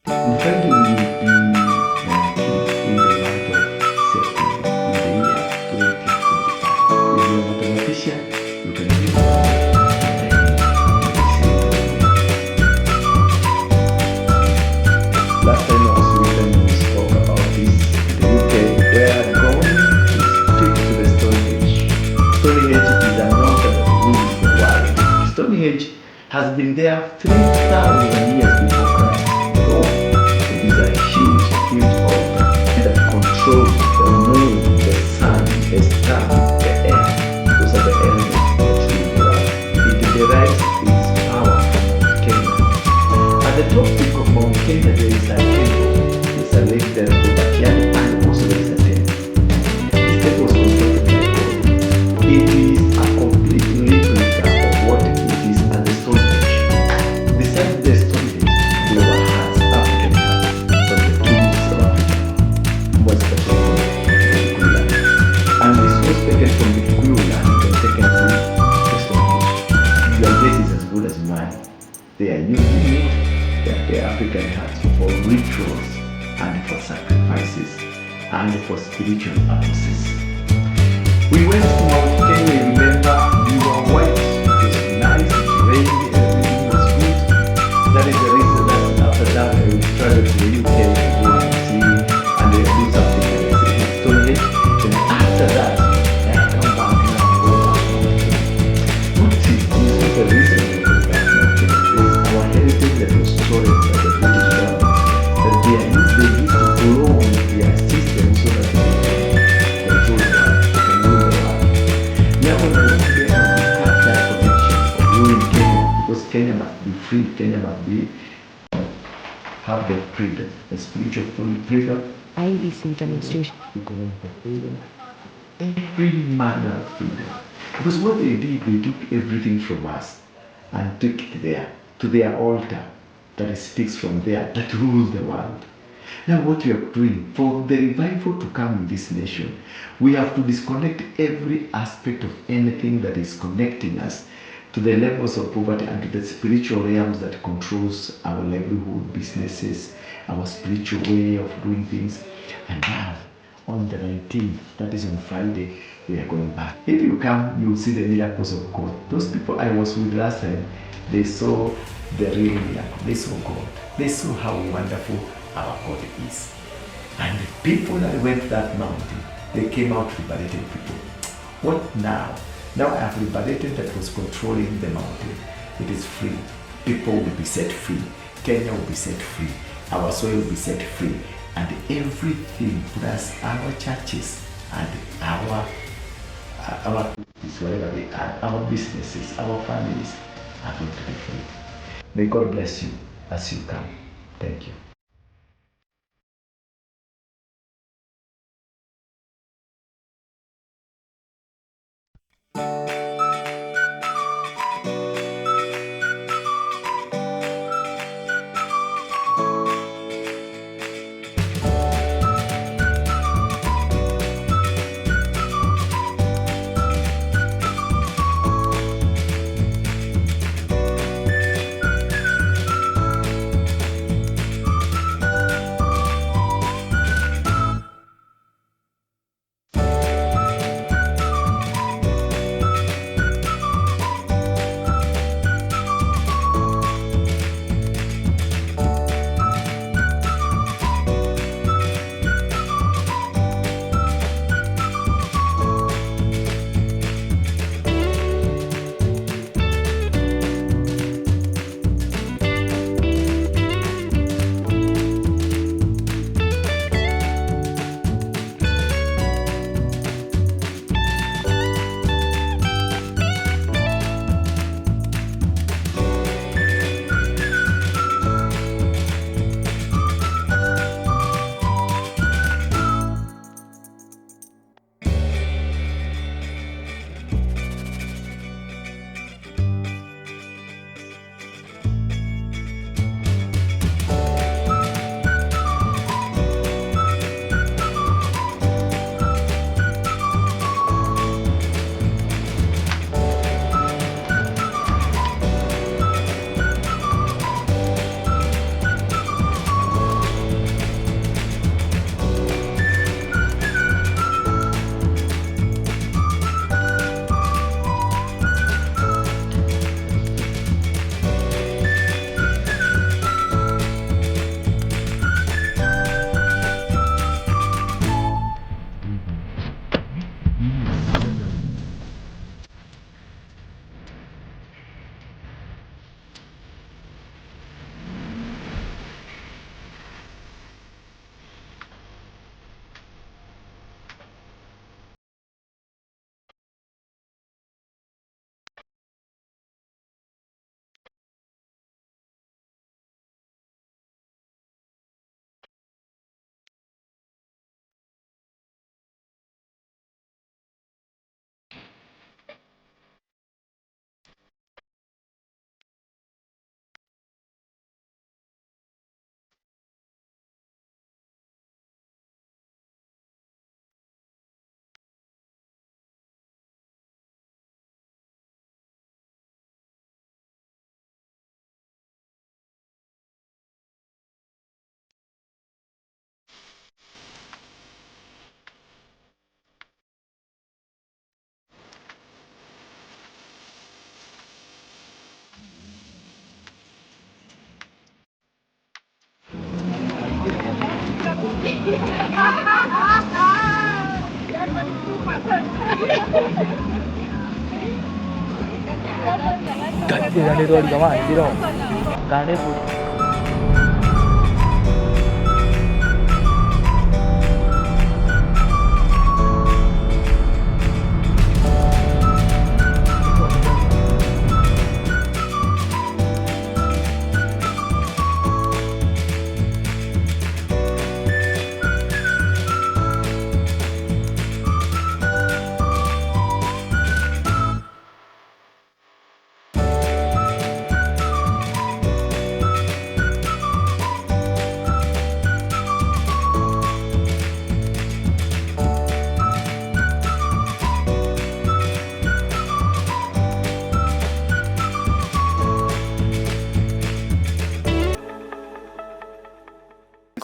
On Friday we will be 19th in the month of September in the year 2025. If you're a mathematician, you can give me. Last time I was with them, we spoke about this in the UK. We are going to stick to the Stonehenge. Stonehenge is an altar that rules the world. Stonehenge has been there 3,000 years before Christ. So it is a huge, huge altar that controls the moon, the sun, the star, the air. Those are the elements that rule the world. It derives its power from Mount Kenya. At the top peak of Mount Kenya, there is a temple. There's a lake there called Bakiani, and also there is a temple. This temple was constructed by God. It is a complete replica of what it is at the Stonehenge. Besides the Stonehenge, there were huts, African huts, from the tombs of Africa, more especially from the Kikuyu land. And this was taken from the Kikuyu land and taken to the Stonehenge. Your guess is as good as mine. They are using it, the African huts, for rituals and for sacrifices and for spiritual purposes. We went to Mount Kenya, remember, we were white. It was nice, it rained, everything was good. That is the reason that after that I traveled to the UK to go and see and do something at Stonehenge. Then after that, I come back now and go back to Mount Kenya. What is this is the reason we go back to Mount Kenya? Is our heritage that was stolen by the British government. That they used to clone their system so that they can control the world, they can rule the world. Now when I went there, we cut that connection of ruling Kenya, because Kenya must be free, Kenya must be have the freedom, the spiritual freedom, IEBC demonstration. economic freedom, every manner of freedom. Because what they did, they took everything from us and took it there, to their altar that speaks from there, that rules the world. Now what we are doing, for the revival to come in this nation, we have to disconnect every aspect of anything that is connecting us to the levels of poverty and to the spiritual realms that controls our livelihood, businesses, our spiritual way of doing things. And now, on the 19th, that is on Friday, we are going back. If you come, you will see the miracles of God. Those people I was with last time, they saw the real miracle. They saw God. They saw how wonderful our God is. And the people that went to that mountain, they came out liberated people. What now? Now I have liberated that was controlling the mountain. It is free. People will be set free. Kenya will be set free. Our soil will be set free. And everything plus our churches and our whatever they are, our businesses, our families are going to be free. May God bless you as you come. Thank you.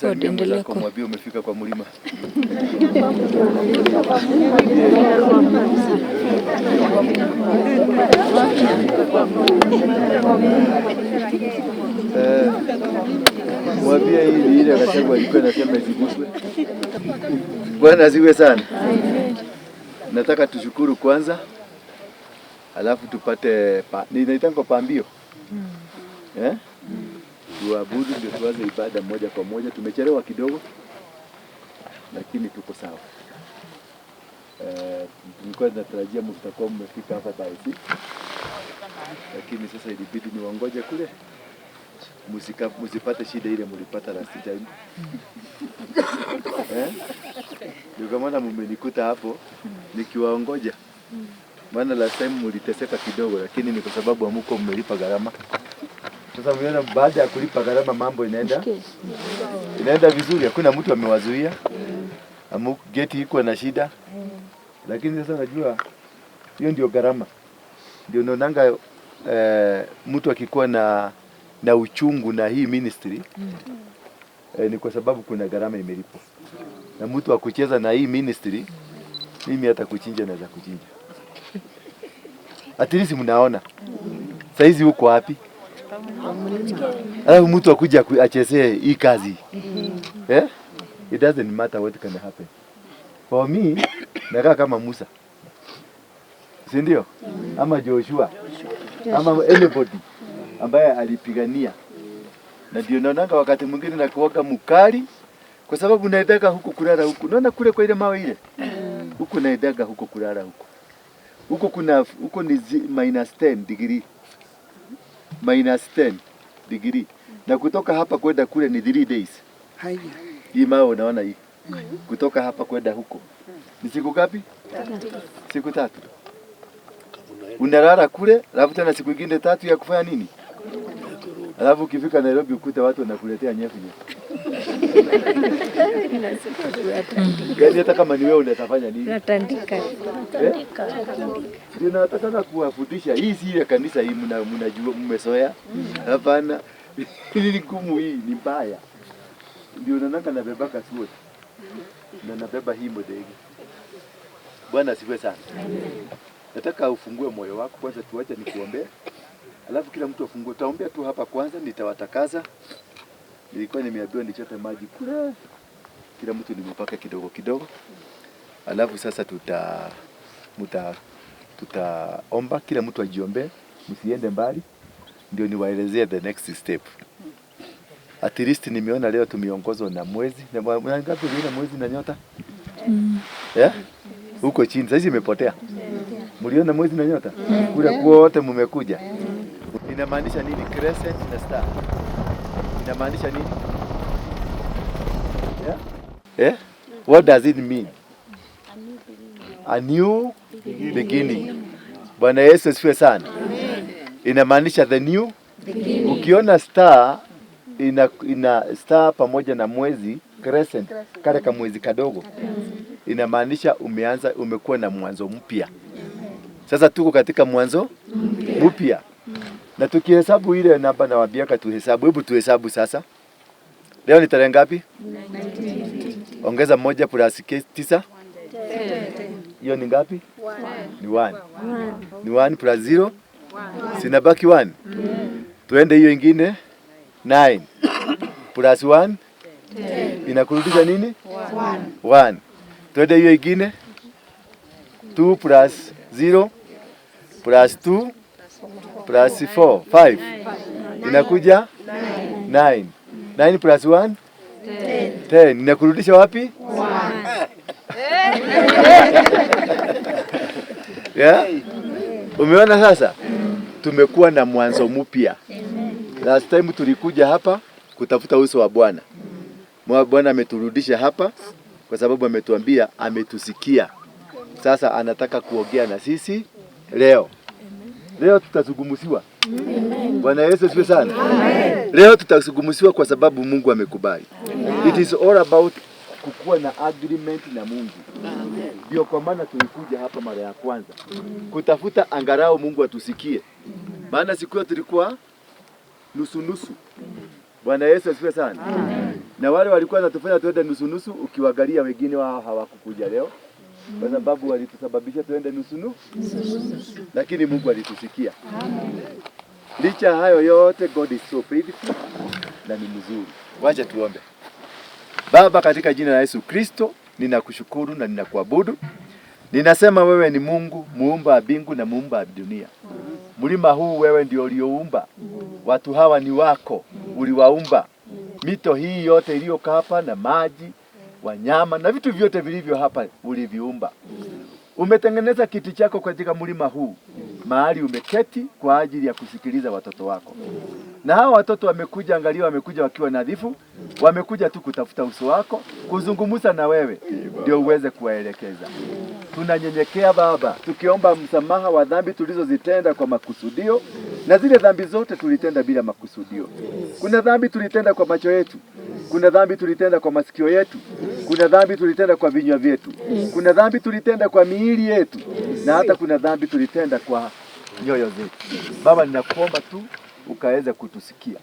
Salimia mwenzako, mwambie umefika kwa mlima. Mwambie hii ni ile Gachagua alikuwa anasema isiguswe. Bwana asifiwe sana. Nataka tushukuru kwanza, alafu tupate inaitangwa pambio. Eh? Tuabudu ndio tuanze ibada moja kwa moja. Tumechelewa kidogo, lakini tuko sawa. Tulikuwa tunatarajia mtakuwa mmefika hapa by 6, lakini sasa ilibidi niwangoje kule msipate shida ile mlipata last time. Ndio kwa maana mmenikuta hapo nikiwaongoja. Maana last time mliteseka kidogo, lakini ni kwa sababu hamko mmelipa gharama. Sasa mliona baada ya kulipa gharama mambo inaenda vizuri, hakuna mtu amewazuia. Geti iko na shida. Lakini sasa najua hiyo ndio gharama. Ndio unaonanga mtu akikuwa na uchungu na hii ministry ni kwa sababu kuna gharama imelipwa. Na mtu akucheza na hii ministry, mimi hata kuchinja naweza kuchinja. At least mnaona. Saizi uko wapi? Alafu mtu akuja achezee hii kazi. Eh? It doesn't matter what can happen. For me, nakaa kama Musa. Si ndio? Ama Joshua. Ama anybody ambaye alipigania. Na ndio naonanga wakati mwingine nakuwaga mkali kwa sababu naendaga huko kulala huko. Naona kule kwa ile mawe ile. Huko naendaga huko kulala huko. Huko kuna huko ni -10 degree. -10 degree. Na kutoka hapa kwenda kule ni 3 days. Haya. Hii mawe unaona hii. Kutoka hapa kwenda huko. Ni siku ngapi? Siku 3. Unalala kule, alafu tena siku nyingine 3 ya kufanya nini? Alafu ukifika Nairobi ukute watu wanakuletea nyefu nyefu. Yaani hata kama ni wewe unatafanya nini? Natandika. Ndio nataka kuwafundisha. Hii si ile kanisa hii mnajua mmezoea. Hapana. Hii ni ngumu, hii ni mbaya. Ndio nanaka nabeba kasuo. Na nabeba hii modegi. Bwana asifiwe sana. Nataka ufungue moyo wako kwanza, tuache nikuombee. Alafu kila mtu afungue. Taombea tu hapa kwanza, nitawatakaza. Nilikuwa nimeambiwa nichote maji kule. Kila mtu nimepaka kidogo kidogo. Alafu sasa tutaomba, kila mtu ajiombee, msiende mbali. Ndio niwaelezee the next step. At least nimeona leo tumeongozwa na mwezi. Na ngapi vile mwezi na nyota? Yeah? Huko chini sasa imepotea. Mliona mwezi na nyota? Kule wote mmekuja. Inamaanisha nini crescent na star? Inamaanisha nini? Yeah? Eh? What does it mean? A new beginning. Bwana Yesu asifiwe sana. Inamaanisha the new beginning. Ukiona star ina star pamoja na mwezi crescent, kale ka mwezi kadogo, inamaanisha umeanza, umekuwa na mwanzo mpya. Sasa tuko katika mwanzo mpya. Na tukihesabu ile namba nawaambiaka tuhesabu. Hebu tuhesabu sasa. Leo ni tarehe ngapi? 19. Ongeza 1 plus 9. Hiyo ni ngapi? Ni 1. Ni 1 plus 0. Sinabaki 1. Tuende hiyo ingine 9 plus 1 10. Inakurudisha nini? 1. Twende hiyo ingine. 2 plus 0 plus 2 plus 4, 5. Inakuja 9. 9 plus 1? 10. Inakurudisha wapi? 1. Yeah? Umeona sasa? Tumekuwa na mwanzo mpya. Last time tulikuja hapa kutafuta uso wa Bwana. Bwana ameturudisha hapa kwa sababu ametuambia ametusikia. Sasa anataka kuongea na sisi leo. Leo tutazungumziwa. Bwana Yesu asifiwe sana. Leo tutazungumziwa kwa sababu Mungu amekubali. It is all about kukuwa na agreement na Mungu. Ndio kwa maana tulikuja hapa mara ya kwanza kutafuta angalau Mungu atusikie, maana siku hiyo tulikuwa nusu nusu. Bwana Yesu asifiwe sana. Na wale walikuwa wanatufanya tuende nusu nusu, ukiwaangalia wengine wao hawakukuja leo kwa sababu walitusababisha tuende nusu nusu, lakini Mungu alitusikia. Licha ya hayo yote, God is so faithful na ni mzuri. Wacha tuombe. Baba, katika jina la Yesu Kristo, ninakushukuru na ninakuabudu. Ninasema wewe ni Mungu muumba wa mbingu na muumba wa dunia. Mlima huu wewe ndio ulioumba. Watu hawa ni wako, uliwaumba. Mito hii yote iliyo hapa na maji, wanyama na vitu vyote vilivyo hapa uliviumba. Umetengeneza kiti chako katika mlima huu, mahali umeketi kwa ajili ya kusikiliza watoto wako. Na hawa watoto wamekuja, angalia, wamekuja wakiwa nadhifu, wamekuja tu kutafuta uso wako, kuzungumza na wewe, ndio uweze kuwaelekeza. Tunanyenyekea Baba, tukiomba msamaha wa dhambi tulizozitenda kwa makusudio na zile dhambi zote tulitenda bila makusudio. Kuna dhambi tulitenda kwa macho yetu, kuna dhambi tulitenda kwa masikio yetu, kuna dhambi tulitenda kwa vinywa vyetu, kuna dhambi tulitenda kwa miili yetu, na hata kuna dhambi tulitenda kwa nyoyo zetu. Baba, ninakuomba tu ukaweze kutusikia,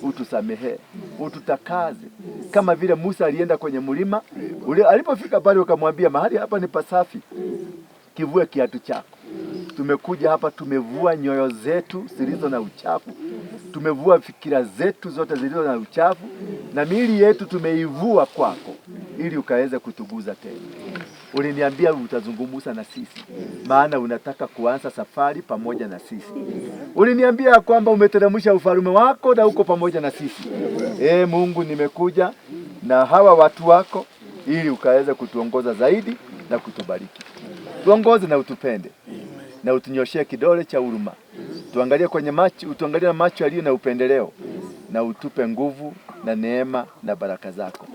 utusamehe, ututakaze, kama vile Musa alienda kwenye mlima ule, alipofika pale ukamwambia mahali hapa ni pasafi, kivue kiatu chako. Tumekuja hapa, tumevua nyoyo zetu zilizo na uchafu, tumevua fikira zetu zote zilizo na uchafu, na miili yetu tumeivua kwako, ili ukaweze kutuguza tena. Uliniambia utazungumza na sisi, maana unataka kuanza safari pamoja na sisi. Uliniambia kwamba umeteremsha ufalme wako na uko pamoja na sisi. Mungu, nimekuja na hawa watu wako ili ukaweze kutuongoza zaidi na kutubariki. Tuongoze na utupende na utunyoshee kidole cha huruma. Tuangalie kwenye macho, utuangalie na macho yaliyo na upendeleo na utupe nguvu na neema na baraka zako.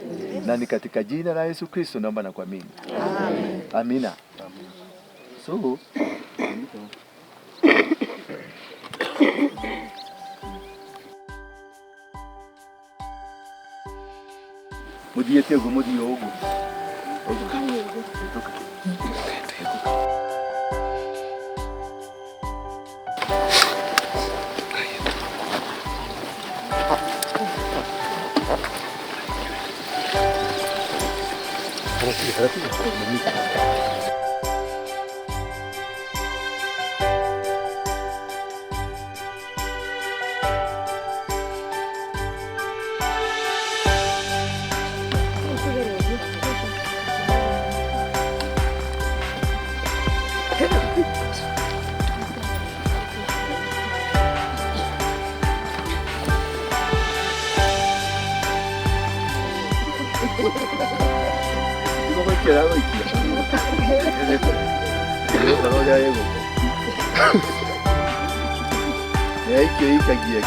Na ni katika jina la Yesu Kristo naomba na kuamini. Amina. So, muthiĩte ũguo mũthiĩ o ũguo. Ũguo. Yaikio ikagia ki.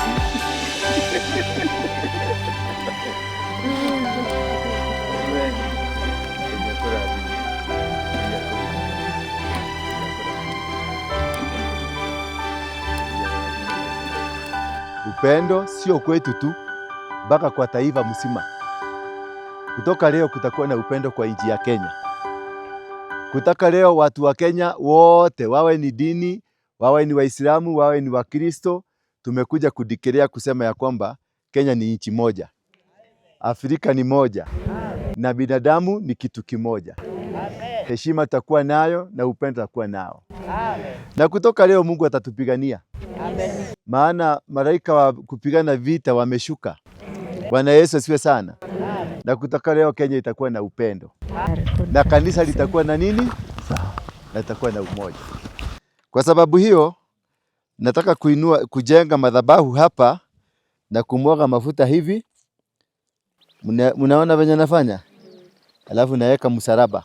Upendo sio kwetu tu, mpaka kwa taifa mzima. Kutoka leo kutakuwa na upendo kwa nchi ya Kenya. Kutoka leo watu wa Kenya wote, wawe ni dini, wawe ni Waislamu, wawe ni Wakristo, tumekuja kudeclare kusema ya kwamba Kenya ni nchi moja, Afrika ni moja, na binadamu ni kitu kimoja. Heshima tutakuwa nayo na upendo tutakuwa nao. Na kutoka leo Mungu atatupigania, maana malaika wa kupigana vita wameshuka. Bwana Yesu asifiwe sana. Na kutoka leo Kenya itakuwa na upendo na kanisa litakuwa na nini? Na litakuwa na umoja. Kwa sababu hiyo nataka kuinua kujenga madhabahu hapa na kumwaga mafuta hivi. Mnaona venye nafanya? Alafu naweka msalaba.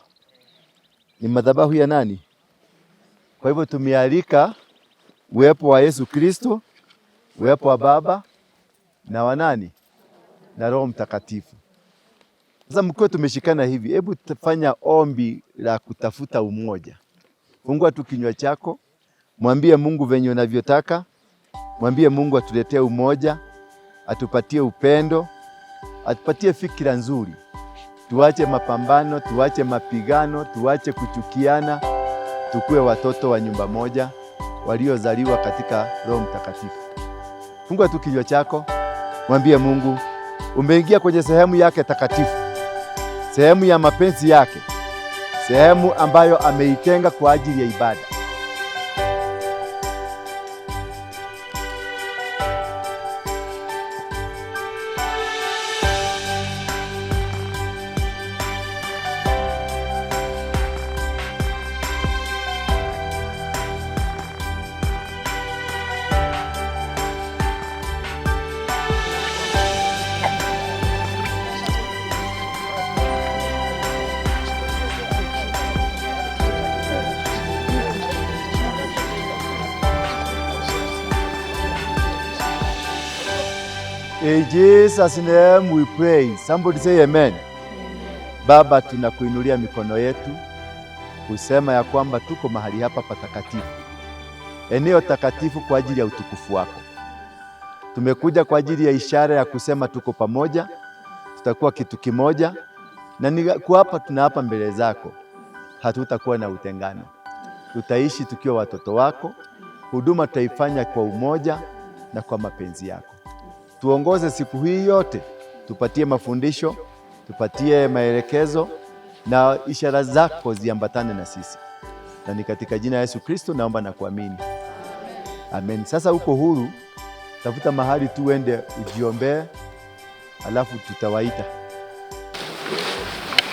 Ni madhabahu ya nani? Kwa hivyo tumealika uwepo wa Yesu Kristo, uwepo wa Baba na wa nani? Na Roho Mtakatifu. Sasa mkiwa tumeshikana hivi, hebu tafanya ombi la kutafuta umoja. Fungua tu kinywa chako, mwambie Mungu venye unavyotaka, mwambie Mungu atuletee umoja, atupatie upendo, atupatie fikira nzuri. Tuache mapambano, tuache mapigano, tuache kuchukiana, tukue watoto wa nyumba moja waliozaliwa katika Roho Mtakatifu. Fungua tu kinywa chako, mwambie Mungu umeingia kwenye sehemu yake takatifu, sehemu ya mapenzi yake, sehemu ambayo ameitenga kwa ajili ya ibada. In Jesus name we pray. Somebody say amen. Baba, tunakuinulia mikono yetu kusema ya kwamba tuko mahali hapa patakatifu, eneo takatifu kwa ajili ya utukufu wako. Tumekuja kwa ajili ya ishara ya kusema tuko pamoja, tutakuwa kitu kimoja, na ni kuapa, tunaapa mbele zako, hatutakuwa na utengano. Tutaishi tukiwa watoto wako, huduma tutaifanya kwa umoja na kwa mapenzi yako. Tuongoze siku hii yote, tupatie mafundisho, tupatie maelekezo na ishara zako ziambatane na sisi, na ni katika jina la Yesu Kristo naomba na kuamini, amen. Sasa uko huru, tafuta mahali tu uende ujiombee, alafu tutawaita.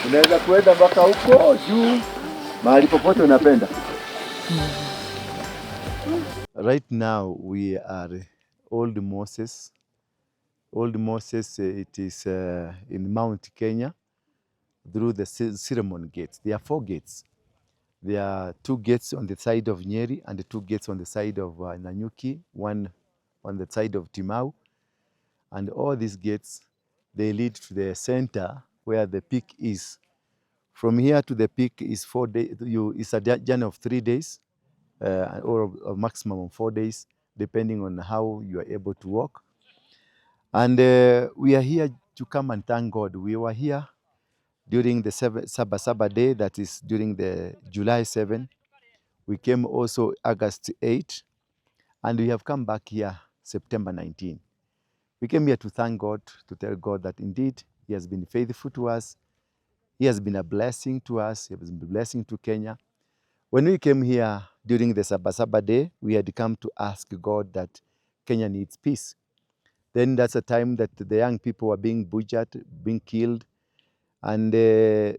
Unaweza kuenda mpaka huko juu, mahali popote unapenda. Right now we are Old Moses. Old Moses, it is in Mount Kenya through the Sirimon gates. There are 4 gates. There are 2 gates on the side of Nyeri and 2 gates on the side of Nanyuki, 1 on the side of Timau. And all these gates, they lead to the center where the peak is. From here to the peak is 4 days. It's a journey of 3 days, or a maximum of 4 days, depending on how you are able to walk. And we are here to come and thank God. We were here during the Saba Saba day, that is during the July 7. We came also August 8, and we have come back here September 19. We came here to thank God, to tell God that indeed He has been faithful to us. He has been a blessing to us. He has been a blessing to Kenya. When we came here during the Saba Saba day, we had come to ask God that Kenya needs peace. Then that's a time that the young people were being butchered, being killed, and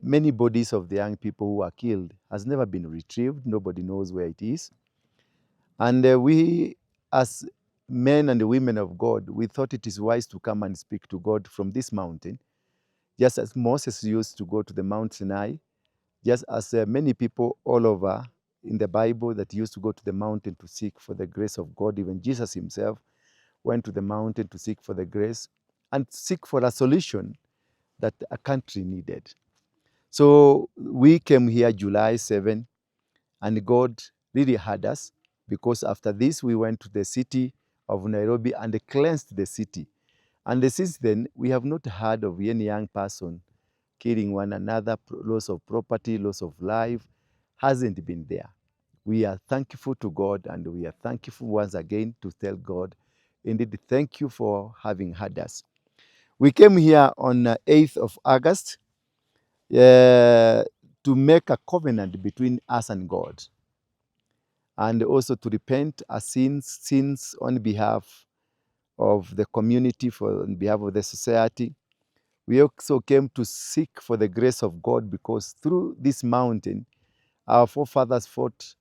many bodies of the young people who were killed has never been retrieved. Nobody knows where it is. And we, as men and women of God, we thought it is wise to come and speak to God from this mountain, just as Moses used to go to the Mount Sinai, just as many people all over in the Bible that used to go to the mountain to seek for the grace of God. Even Jesus himself went to the mountain to seek for the grace and seek for a solution that a country needed. So we came here July 7, and God really had us, because after this we went to the city of Nairobi and cleansed the city. And since then, we have not heard of any young person killing one another, loss of property, loss of life, hasn't been there. We are thankful to God, and we are thankful once again to tell God, indeed, thank you for having had us. We came here on 8th of August to make a covenant between us and God, and also to repent our sins on behalf of the community, on behalf of the society. We also came to seek for the grace of God because through this mountain, our forefathers fought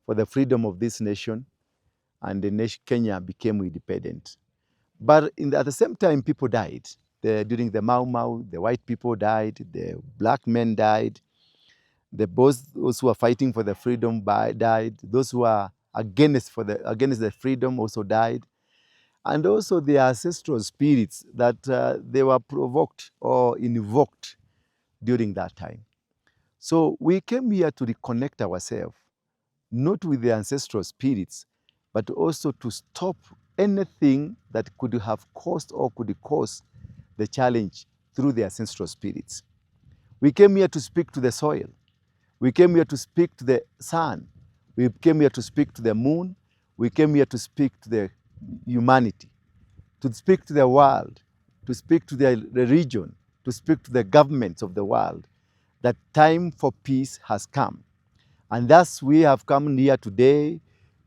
for the freedom of this nation, and the nation Kenya became independent. But at the same time, people died. During the Mau Mau, the white people died, the black men died, the both those who are fighting for the freedom died, those who are against the freedom also died, and also the ancestral spirits that they were provoked or invoked during that time. So we came here to reconnect ourselves, not with the ancestral spirits, but also to stop anything that could have caused or could cause the challenge through the ancestral spirits. We came here to speak to the soil. We came here to speak to the sun. We came here to speak to the moon. We came here to speak to the humanity, to speak to the world, to speak to the religion, to speak to the governments of the world, that time for peace has come. And thus we have come here today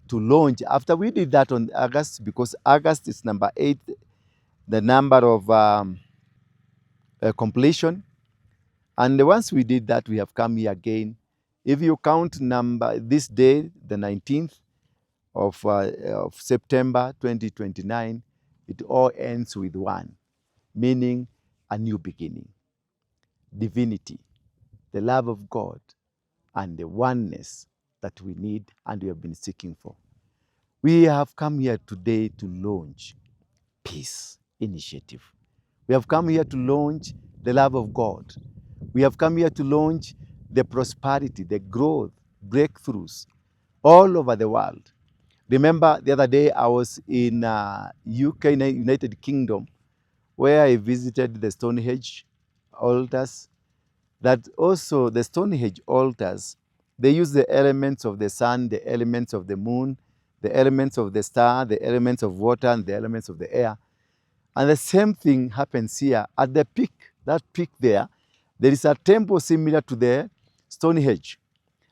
to launch. After we did that on August, because August is number 8, the number of completion. And once we did that, we have come here again. If you count number this day, the 19th of September 2029, it all ends with 1, meaning a new beginning, divinity, the love of God, and the oneness that we need and we have been seeking for. We have come here today to launch Peace Initiative. We have come here to launch the love of God. We have come here to launch the prosperity, the growth, breakthroughs all over the world. Remember the other day I was in UK, United Kingdom, where I visited the Stonehenge altars. That also the Stonehenge altars, they use the elements of the sun, the elements of the moon, the elements of the star, the elements of water, and the elements of the air. And the same thing happens here at the peak, that peak there, there is a temple similar to the Stonehenge.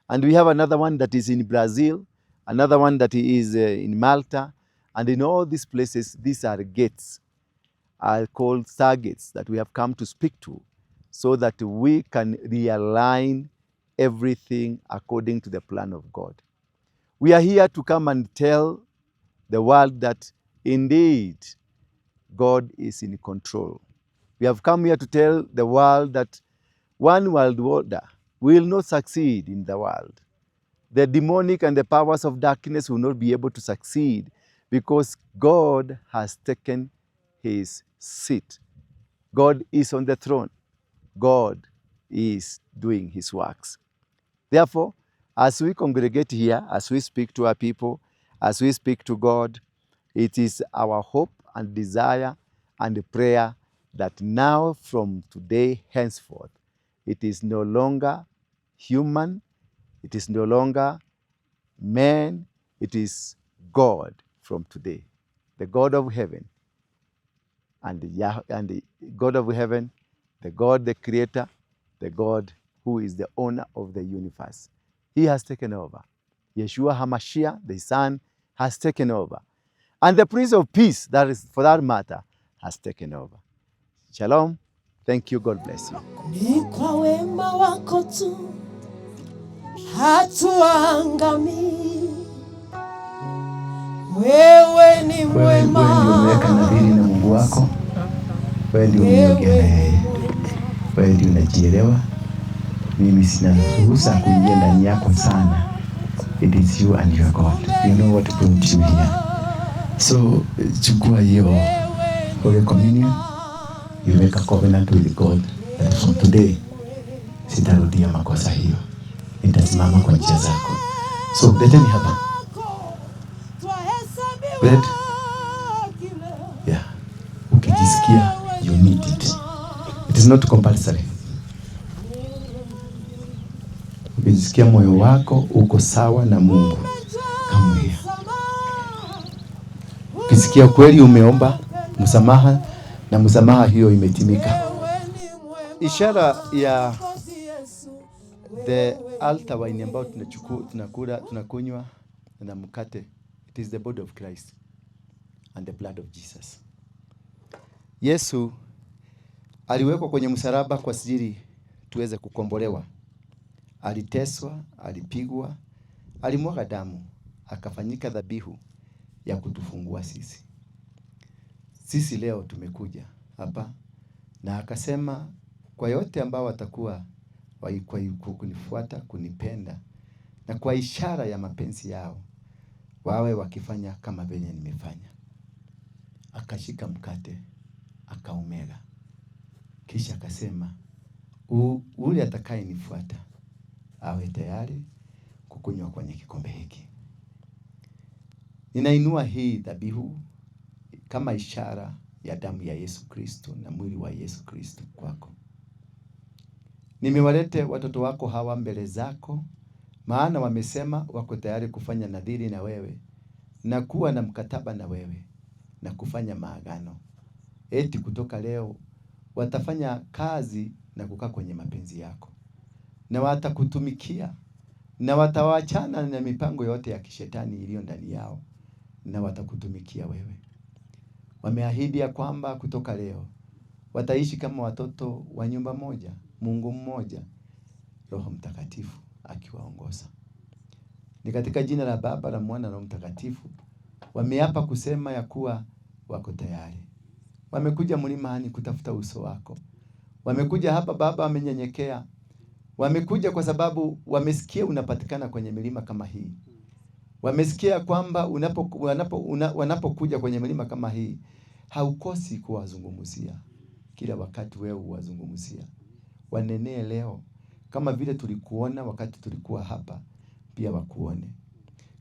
And we have another one that is in Brazil, another one that is in Malta. And in all these places, these are gates, are called stargates that we have come to speak to, so that we can realign everything according to the plan of God. We are here to come and tell the world that indeed God is in control. We have come here to tell the world that one world order will not succeed in the world. The demonic and the powers of darkness will not be able to succeed because God has taken his seat. God is on the throne. God is doing his works. Therefore, as we congregate here, as we speak to our people, as we speak to God, it is our hope and desire and prayer that now from today henceforth, it is no longer human, it is no longer man, it is God from today, the God of heaven and the God of heaven, the God, the creator, the God who is the owner of the universe. He has taken over. Yeshua HaMashiach, the Son, has taken over. And the Prince of Peace, that is, for that matter, has taken over. Shalom. Thank you. God bless you. Ni kwa wema wako tu hatuangamii. Wewe ni Wewe mwema. Ndio umeweka nadhiri na Mungu wako, wewe ndio umeongea na yeye, wewe ndio unajielewa. Mimi sina ruhusa kuingia ndani yako sana. It is you and your God. You know what brought you here. So chukua hiyo Holy Communion. You make a covenant with God that from today sitarudia makosa hiyo, nitasimama kwa njia zako. So leteni hapa bread. Yeah. Ukijisikia you need it. It is not compulsory. Ukijisikia moyo wako uko sawa na Mungu, come here. Ukisikia kweli umeomba msamaha na msamaha hiyo imetimika. Ishara ya the altar wine ambayo tunachukua, tunakula, tunakunywa na mkate, it is the body of Christ and the blood of Jesus. Yesu Aliwekwa kwenye msalaba kwa ajili tuweze kukombolewa. Aliteswa, alipigwa, alimwaga damu, akafanyika dhabihu ya kutufungua sisi. Sisi leo tumekuja hapa na akasema kwa yote ambao watakuwa kunifuata, kunipenda na kwa ishara ya mapenzi yao wawe wakifanya kama venye nimefanya. Akashika mkate akaumega, kisha akasema ule atakayenifuata awe tayari kukunywa kwenye kikombe hiki. Ninainua hii dhabihu kama ishara ya damu ya Yesu Kristo na mwili wa Yesu Kristo kwako. Nimewalete watoto wako hawa mbele zako, maana wamesema wako tayari kufanya nadhiri na wewe na kuwa na mkataba na wewe na kufanya maagano, eti kutoka leo watafanya kazi na kukaa kwenye mapenzi yako, na watakutumikia na watawachana na mipango yote ya kishetani iliyo ndani yao, na watakutumikia wewe. Wameahidi ya kwamba kutoka leo wataishi kama watoto wa nyumba moja, Mungu mmoja, Roho Mtakatifu akiwaongoza. Ni katika jina la Baba la Mwana na Roho Mtakatifu wameapa kusema ya kuwa wako tayari. Wamekuja mlimani kutafuta uso wako. Wamekuja hapa Baba, wamenyenyekea. Wamekuja kwa sababu wamesikia unapatikana kwenye milima kama hii. Wamesikia kwamba wanapokuja kwenye milima kama hii haukosi kuwazungumzia. Kila wakati wewe huwazungumzia. Wanenee leo kama vile tulikuona wakati tulikuwa hapa, pia wakuone.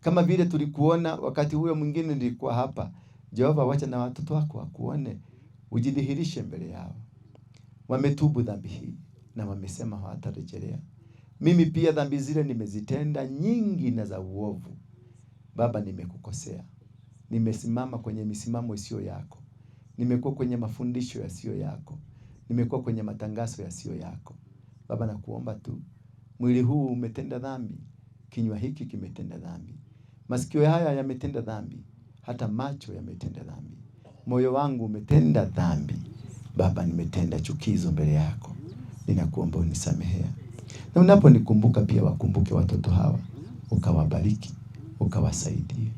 Kama vile tulikuona wakati huyo mwingine nilikuwa hapa, Jehova, wacha na watoto wako wakuone, ujidhihirishe mbele yao. Wametubu dhambi hii na wamesema hawatarejelea. Mimi pia dhambi zile nimezitenda nyingi na za uovu. Baba, nimekukosea. Nimesimama kwenye misimamo isiyo yako. Nimekuwa kwenye mafundisho yasiyo yako. Nimekuwa kwenye matangazo yasiyo yako. Baba, nakuomba tu, mwili huu umetenda dhambi, kinywa hiki kimetenda dhambi, masikio haya yametenda dhambi, hata macho yametenda dhambi, moyo wangu umetenda dhambi. Baba, nimetenda chukizo mbele yako, ninakuomba unisamehea. Na unaponikumbuka pia wakumbuke watoto hawa, ukawabariki, ukawasaidie.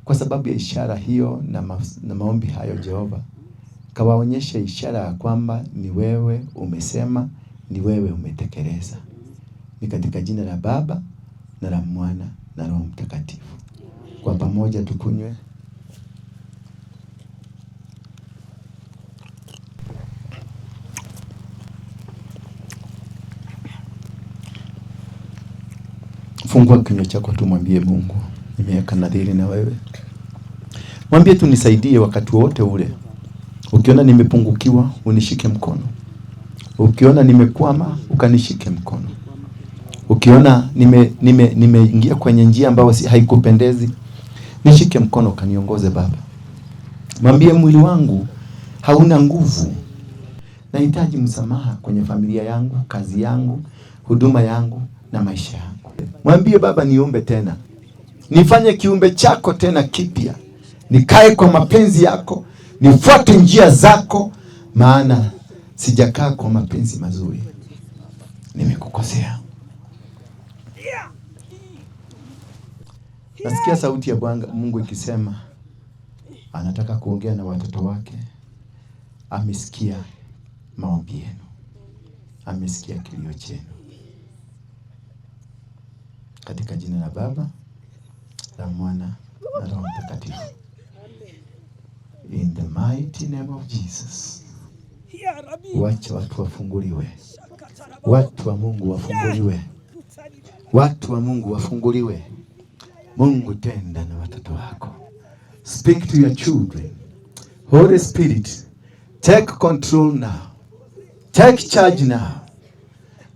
Kwa sababu ya ishara hiyo na maombi hayo, Jehova, kawaonyeshe ishara ya kwamba ni wewe umesema, ni wewe umetekeleza. Ni katika jina la Baba na la Mwana na Roho Mtakatifu. Kwa pamoja tukunywe. Fungua kinywa chako tu, mwambie Mungu, nimeweka nadhiri na wewe. Mwambie tu nisaidie wakati wowote ule. Ukiona nimepungukiwa, unishike mkono. Ukiona nimekwama, ukanishike mkono. Ukiona nimeingia kwenye njia ambayo haikupendezi, nishike mkono ukaniongoze Baba. Mwambie mwili wangu hauna nguvu. Nahitaji msamaha kwenye familia yangu, kazi yangu, huduma yangu na maisha yangu. Mwambie Baba, niumbe tena, nifanye kiumbe chako tena kipya, nikae kwa mapenzi yako, nifuate njia zako, maana sijakaa kwa mapenzi mazuri, nimekukosea. Nasikia sauti ya Bwana Mungu ikisema anataka kuongea na watoto wake. Amesikia maombi yenu, amesikia kilio chenu. Katika jina la Baba la Mwana na Roho Mtakatifu. In the mighty name of Jesus. Wacha watu wafunguliwe, watu wa Mungu wafunguliwe, watu wa Mungu wafunguliwe. Mungu, tenda na watoto wako. Speak to your children. Holy Spirit, take control now. Take charge now.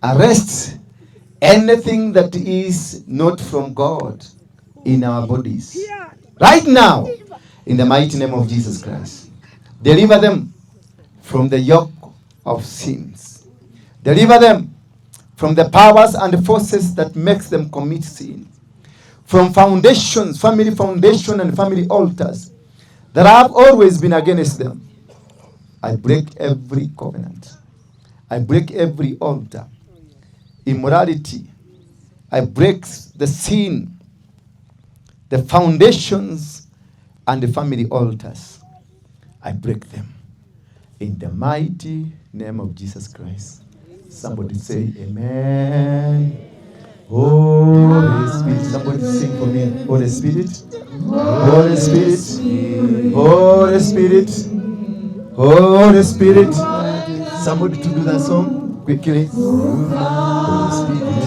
Arrest anything that is not from God in our bodies. Right now, in the mighty name of Jesus Christ. Deliver them from the yoke of sins. Deliver them from the powers and forces that makes them commit sin. From foundations, family foundation and family altars that have always been against them. I break every covenant. I break every altar. Immorality. I break the sin, the foundations, and the family altars. I break them. In the mighty name of Jesus Christ. Somebody say amen. Holy Spirit. Somebody sing for me. Holy Spirit. Holy Spirit. Holy Spirit. Holy Spirit. Somebody to do that song quickly. Holy Spirit.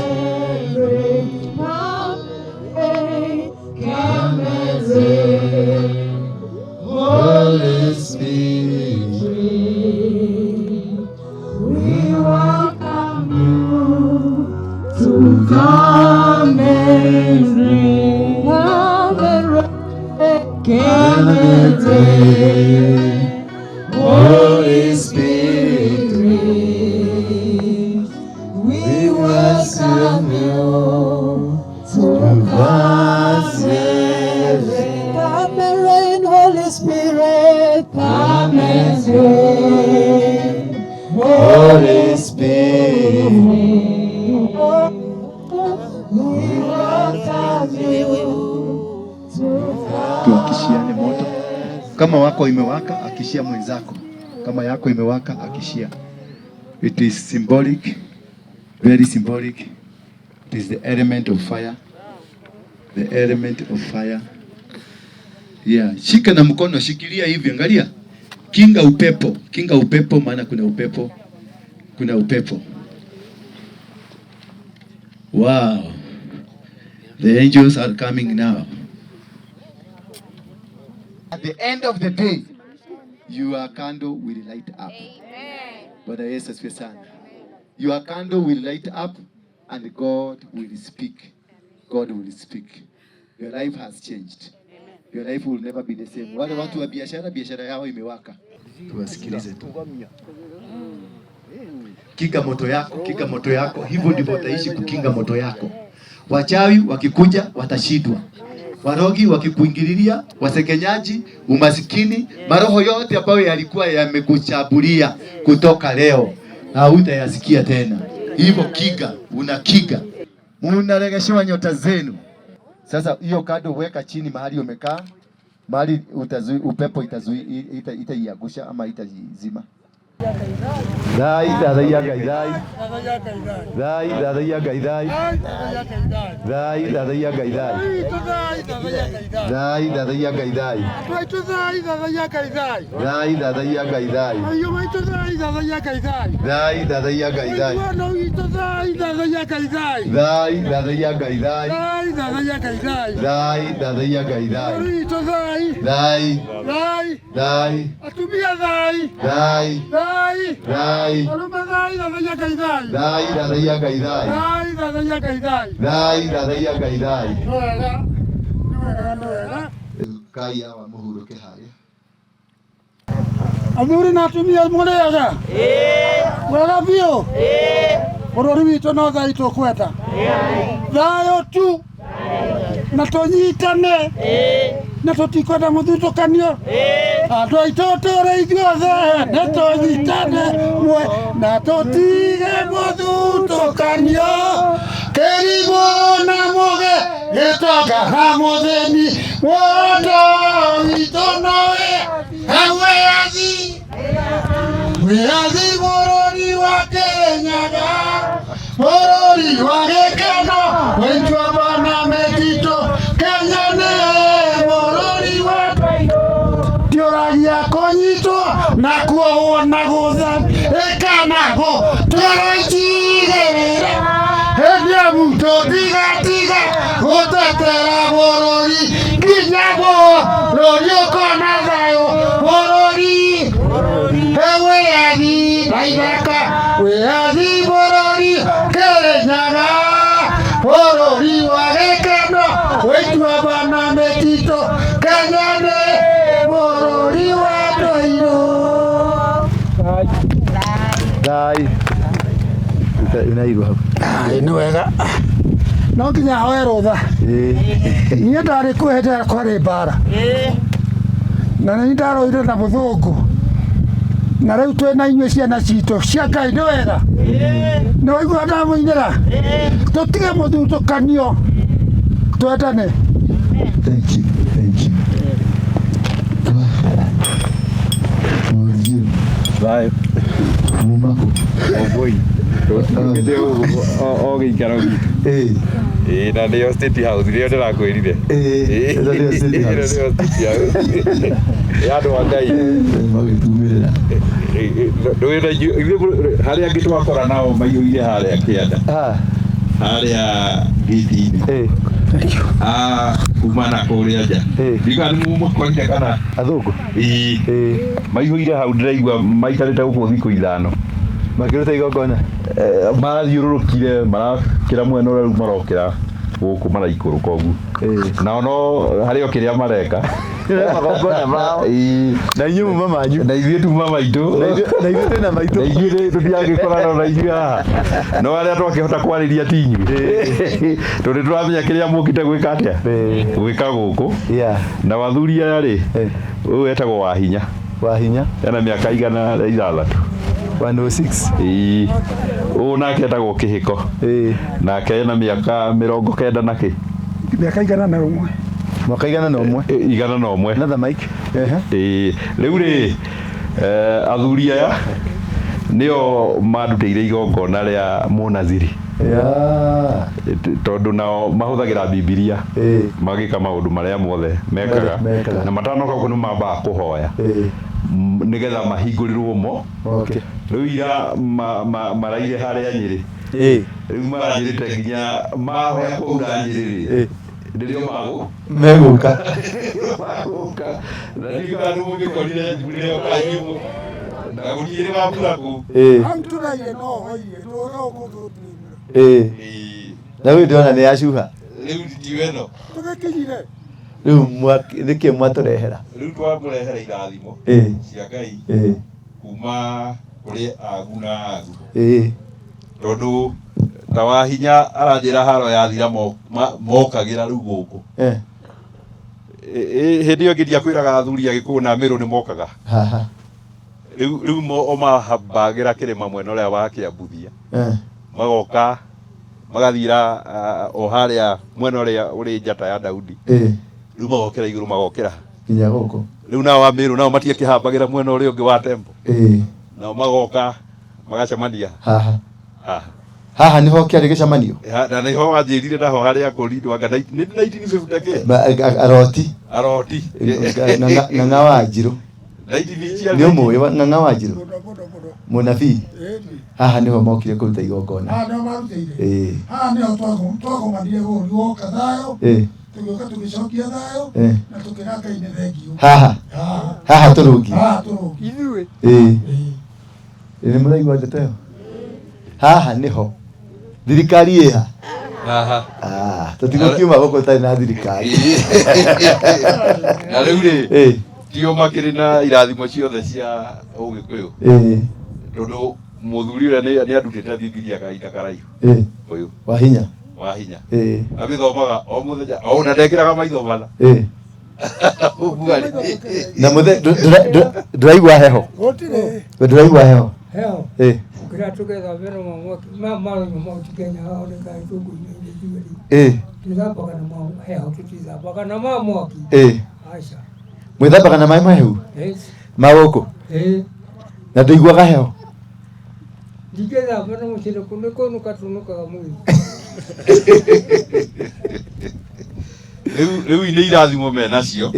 Holy Spirit. We welcome you to come and reign, come and reign, come and reign. Holy Spirit, We welcome you to come and reign, come and reign, Holy Spirit, come and reign. Holy Spirit, We welcome you to tuakishiane moto. Kama wako imewaka, akishia mwenzako. Kama yako imewaka, akishia. It is symbolic, very symbolic. It is the element of fire, the element of fire. Yeah, shika na mkono, shikilia hivi, angalia. Kinga upepo, kinga upepo, maana kuna upepo, kuna upepo. Wow, the angels are coming now. At the end of the day, your candle will light up. Bwana Yesu asifiwe sana. Your candle will light up and God will speak. God will speak. Your life has changed. Your life will never be the same. Wale watu wa biashara, biashara yao imewaka. Tuwasikilize tu. Kinga moto yako, kinga moto yako. Hivyo ndivyo utaishi kukinga moto yako. Wachawi wakikuja watashindwa. Warogi wakikuingililia, wasekenyaji, umasikini, maroho yote ambayo yalikuwa yamekuchabulia kutoka leo hautayasikia tena. Hivyo kinga, unakinga, unaregeshewa nyota zenu. Sasa hiyo kado weka chini mahali umekaa, mahali utazui, upepo itazui, itaiangusha ama itazima. Thai thathaiya Ngai thai thai thathaiya Ngai thai thai thathaiya Ngai thai thai thathaiya Ngai thai thai thathaiya Ngai thai thai thathaiya Ngai thai thai thathaiya Ngai thai thai thathaiya Ngai thai thai thai thai thai thai thathaiya Ngai thai thai thathaiya Ngai thai kai awa muhuruke haria. Athuri na atumia mũrĩega wega biũ bũrũri witũ no thayũ tũkwenda thayũ tu na tũnyitane na tũtikwenda mũthutũkanio andũ aitũ tũrĩ ithuothe nĩ tũnyitane mwe na tũtige mũthutũkanio kĩrimũ na mũge gĩtonga na mũthĩni woto witũ nowe wĩyathi wĩyathi bũrũri wa Kĩrĩnyaga bũrũri wa gĩkeno wĩituamba na mĩtitũ Kenya nĩ bũrũri wa tiũragia kũnyitwo na kuohwo na gũthamĩkanago tũraitigĩrĩra hĩndĩ amu tũtigatiga gũtetera bũrũri nginya bũrũri ũkona thayũ bũrũri wĩyathi na ithaka wĩyathi bũrũri Kĩrĩnyaga bũrũri wa gĩkeno wĩituamba na mĩtitũ Kenya nĩ bũrũri wa ndũirũ. Thai unairwo hau. Nĩ wega no nginya hoe rũtha niĩ ndarĩ kuo hĩndĩ ĩrĩa kwarĩ mbara na nĩ ndarũire na mũthũngũ Na rĩu twĩ na inyuĩ ciana citũ cia Ngai nĩ wega. Nĩ waigua ndamũinĩra? Tũtige mũthutũkanio, twendane. Thank you, thank you. Mũthiĩ. Thayũ. Muma kũ? Mũmbũi. Tũtigĩte o gĩikaro gitũ. Ĩĩ na nĩyo State House nĩyo ndĩrakwĩrire. Ĩĩ, ĩno nĩyo State House. Ĩno nĩyo State House. Ya andũ a Ngai. Magĩtumĩrĩra. Ndũĩ na ithuĩ harĩa angĩ twakora nao maiyũire harĩa kĩanda. Harĩa gĩti-inĩ. Kuma na kũrĩa nja. Ndiũĩ kana nĩ mũmakorire kana. Athũngũ. Ĩĩ. Maihũire hau ndĩraigua maikarĩte gũkũ thikũ ithano. Makĩruta igongona. Marathiũrũrũkire marakĩra mwena ũrĩa rĩu marokĩra gũkũ maraikũrũka ũguo. Nao no harĩ o kĩrĩa mareka. Magongona mao. Ĩĩ. Na inyuĩ muma manyu. Na ithuĩ tuma maitũ. Na ithuĩ twĩna maitũ. Na ithuĩ tũtiangĩkorana na ithuĩ haha. No arĩa twakĩhota kwarĩria ti inyuĩ. Tondũ nĩtũramenya kĩrĩa mũkĩte gwĩka atĩa? Gwĩka gũkũ. Na athuri aya rĩ, ũyũ etagwo Wahinya. Wahinya. Ena mĩaka 106. 106. Ĩĩ. Ũyũ nake etagwo Kĩhĩko. Nake ena mĩaka 90 na kĩ? Mĩaka 101. Mwaka 101. 101. Another mic. Ĩĩ. Rĩu rĩ, athuri aya nĩo mandutĩire igongona rĩa mũnaziri. Tondũ nao mahũthagĩra Bibilia magĩka maũndũ marĩa mothe mekaga. Na matanoka gũkũ nĩ mambaga kũhoya nĩgetha mahingũrĩrwo mo. Rĩu ira maraire harĩa Nyĩrĩ. Rĩu maranjĩrĩte nginya mahoya kwaura Nyĩrĩ rĩ, nĩrĩo magũ Megũka. Magũka. Na ndiũĩ kana nĩ mũgĩkorire mbura ĩyo kanyu. Na gũtirĩ wa mbura kũu. Hau tũraire no hoire, tũra gũkũ tũtirĩ mbura. Na rĩu ndĩrona nĩ yacuha. Rĩu ndiwe ĩno. Tũgĩkinyire. Rĩu nĩkĩ mwatũrehera? Rĩu twamũrehera irathimo cia Ngai kuma kũrĩ agu na agu. Tondũ ta Wahinya aranjĩra haro yathira mokagĩra rĩu gũkũ. Hĩndĩ ĩyo ĩngĩ ndiakwĩraga athuri a Gĩkũyũ na Mĩrũ nĩ mokaga. Rĩu o mahambagĩra kĩrĩma mwena ũrĩa wa Kĩambuthia. Magoka magathiĩra o harĩa mwena ũrĩa ũrĩ njata ya Daudi. Rĩu magokĩra igũrũ magokĩra. Nginya gũkũ. Rĩu nao a Mĩrũ nao matiakĩhambagĩra mwena ũrĩa ũngĩ wa tembo. Nao magoka magacemania. Haha. Haha. Haha nĩho kĩarĩ gĩcemanio? Na nĩho wanjĩrire naho harĩa ngũrindwo anga nĩ 1950 kĩ? Aroti. Aroti. Ng'ang'a wa Njirũ. Nĩ ũmũĩ Ng'ang'a wa Njirũ? Mũnabii. Haha nĩho mokire kũruta igongona. Haha nĩho marutĩire. Haha nĩho twagomanire bũrũri woka thayũ. Tũgĩũka tũgĩcokia thayũ na tũkĩra Ngai nĩ thengiũ. Haha. Haha tũrũngi. Haha tũrũngi. Ithuĩ. Nĩ mũraigua ndeto ĩyo? Haha nĩho. Thirikari ĩha? Haha. Tũtigũkiuma gũkũ tũtarĩ na thirikari. Na rĩu rĩ, tio makĩrĩ na irathimo ciothe cia Ũgĩkũyũ. Tondũ mũthuri ũrĩa nĩ andutĩte Bibilia kahinda karaihu. Ũyũ. Wahinya. Wahinya. Amĩthomaga o mũthenya, o na ndekĩraga maitho mana. Na mũthe ndũraigua heho? Gũtirĩ. Ndũraigua heho? Heho. Ũkĩra tũgethambe na mwaki, marũnyũ mau ti Kenya hao nĩ kaĩ tũkũinĩ ithuĩ. Twĩthambaga na ma heho, tũtithambaga na ma mwaki. Aca. Mwĩthambaga na maĩ mahehu? Ma gũkũ? Na ndũiguaga heho? Ndingĩthamba na mũcere nĩ kũnũka tũnũkaga mwĩrĩ. Rĩu nĩ irathimo menacio.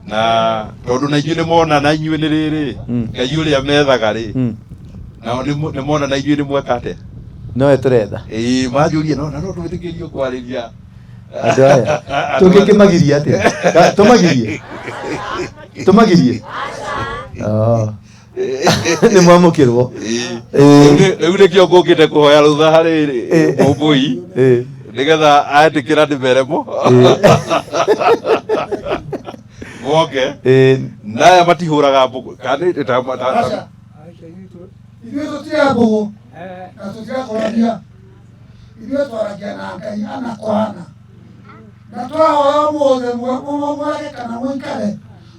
Na tondũ na inyuĩ nĩ mona na inyuĩ nĩ rĩrĩ, Ngai ũrĩa methaga rĩ, nao nĩ mona na inyuĩ nĩ mweka atĩa? Nowe tũretha. Ĩĩ, manjũrie no na no twĩtĩkĩrio kwarĩria andũ aya. Tũngĩkĩmagiria atĩa? Tũmagirie? Tũmagirie? Nĩ mwamũkĩrwo. Rĩu nĩkĩo ngũkĩte kũhoya rũtha harĩ Mũmbũi nĩgetha etĩkĩra ndĩmeremo. Moke. Na aya matihũraga mbũgũ. Kana nĩ ta Aca. Ithuĩ tũtirĩ mbũgũ na tũtirakũragia. Ithuĩ twaragia na Ngai ana kwa ana. Na twahoya ũmũthĩ mũrage kana mũikare.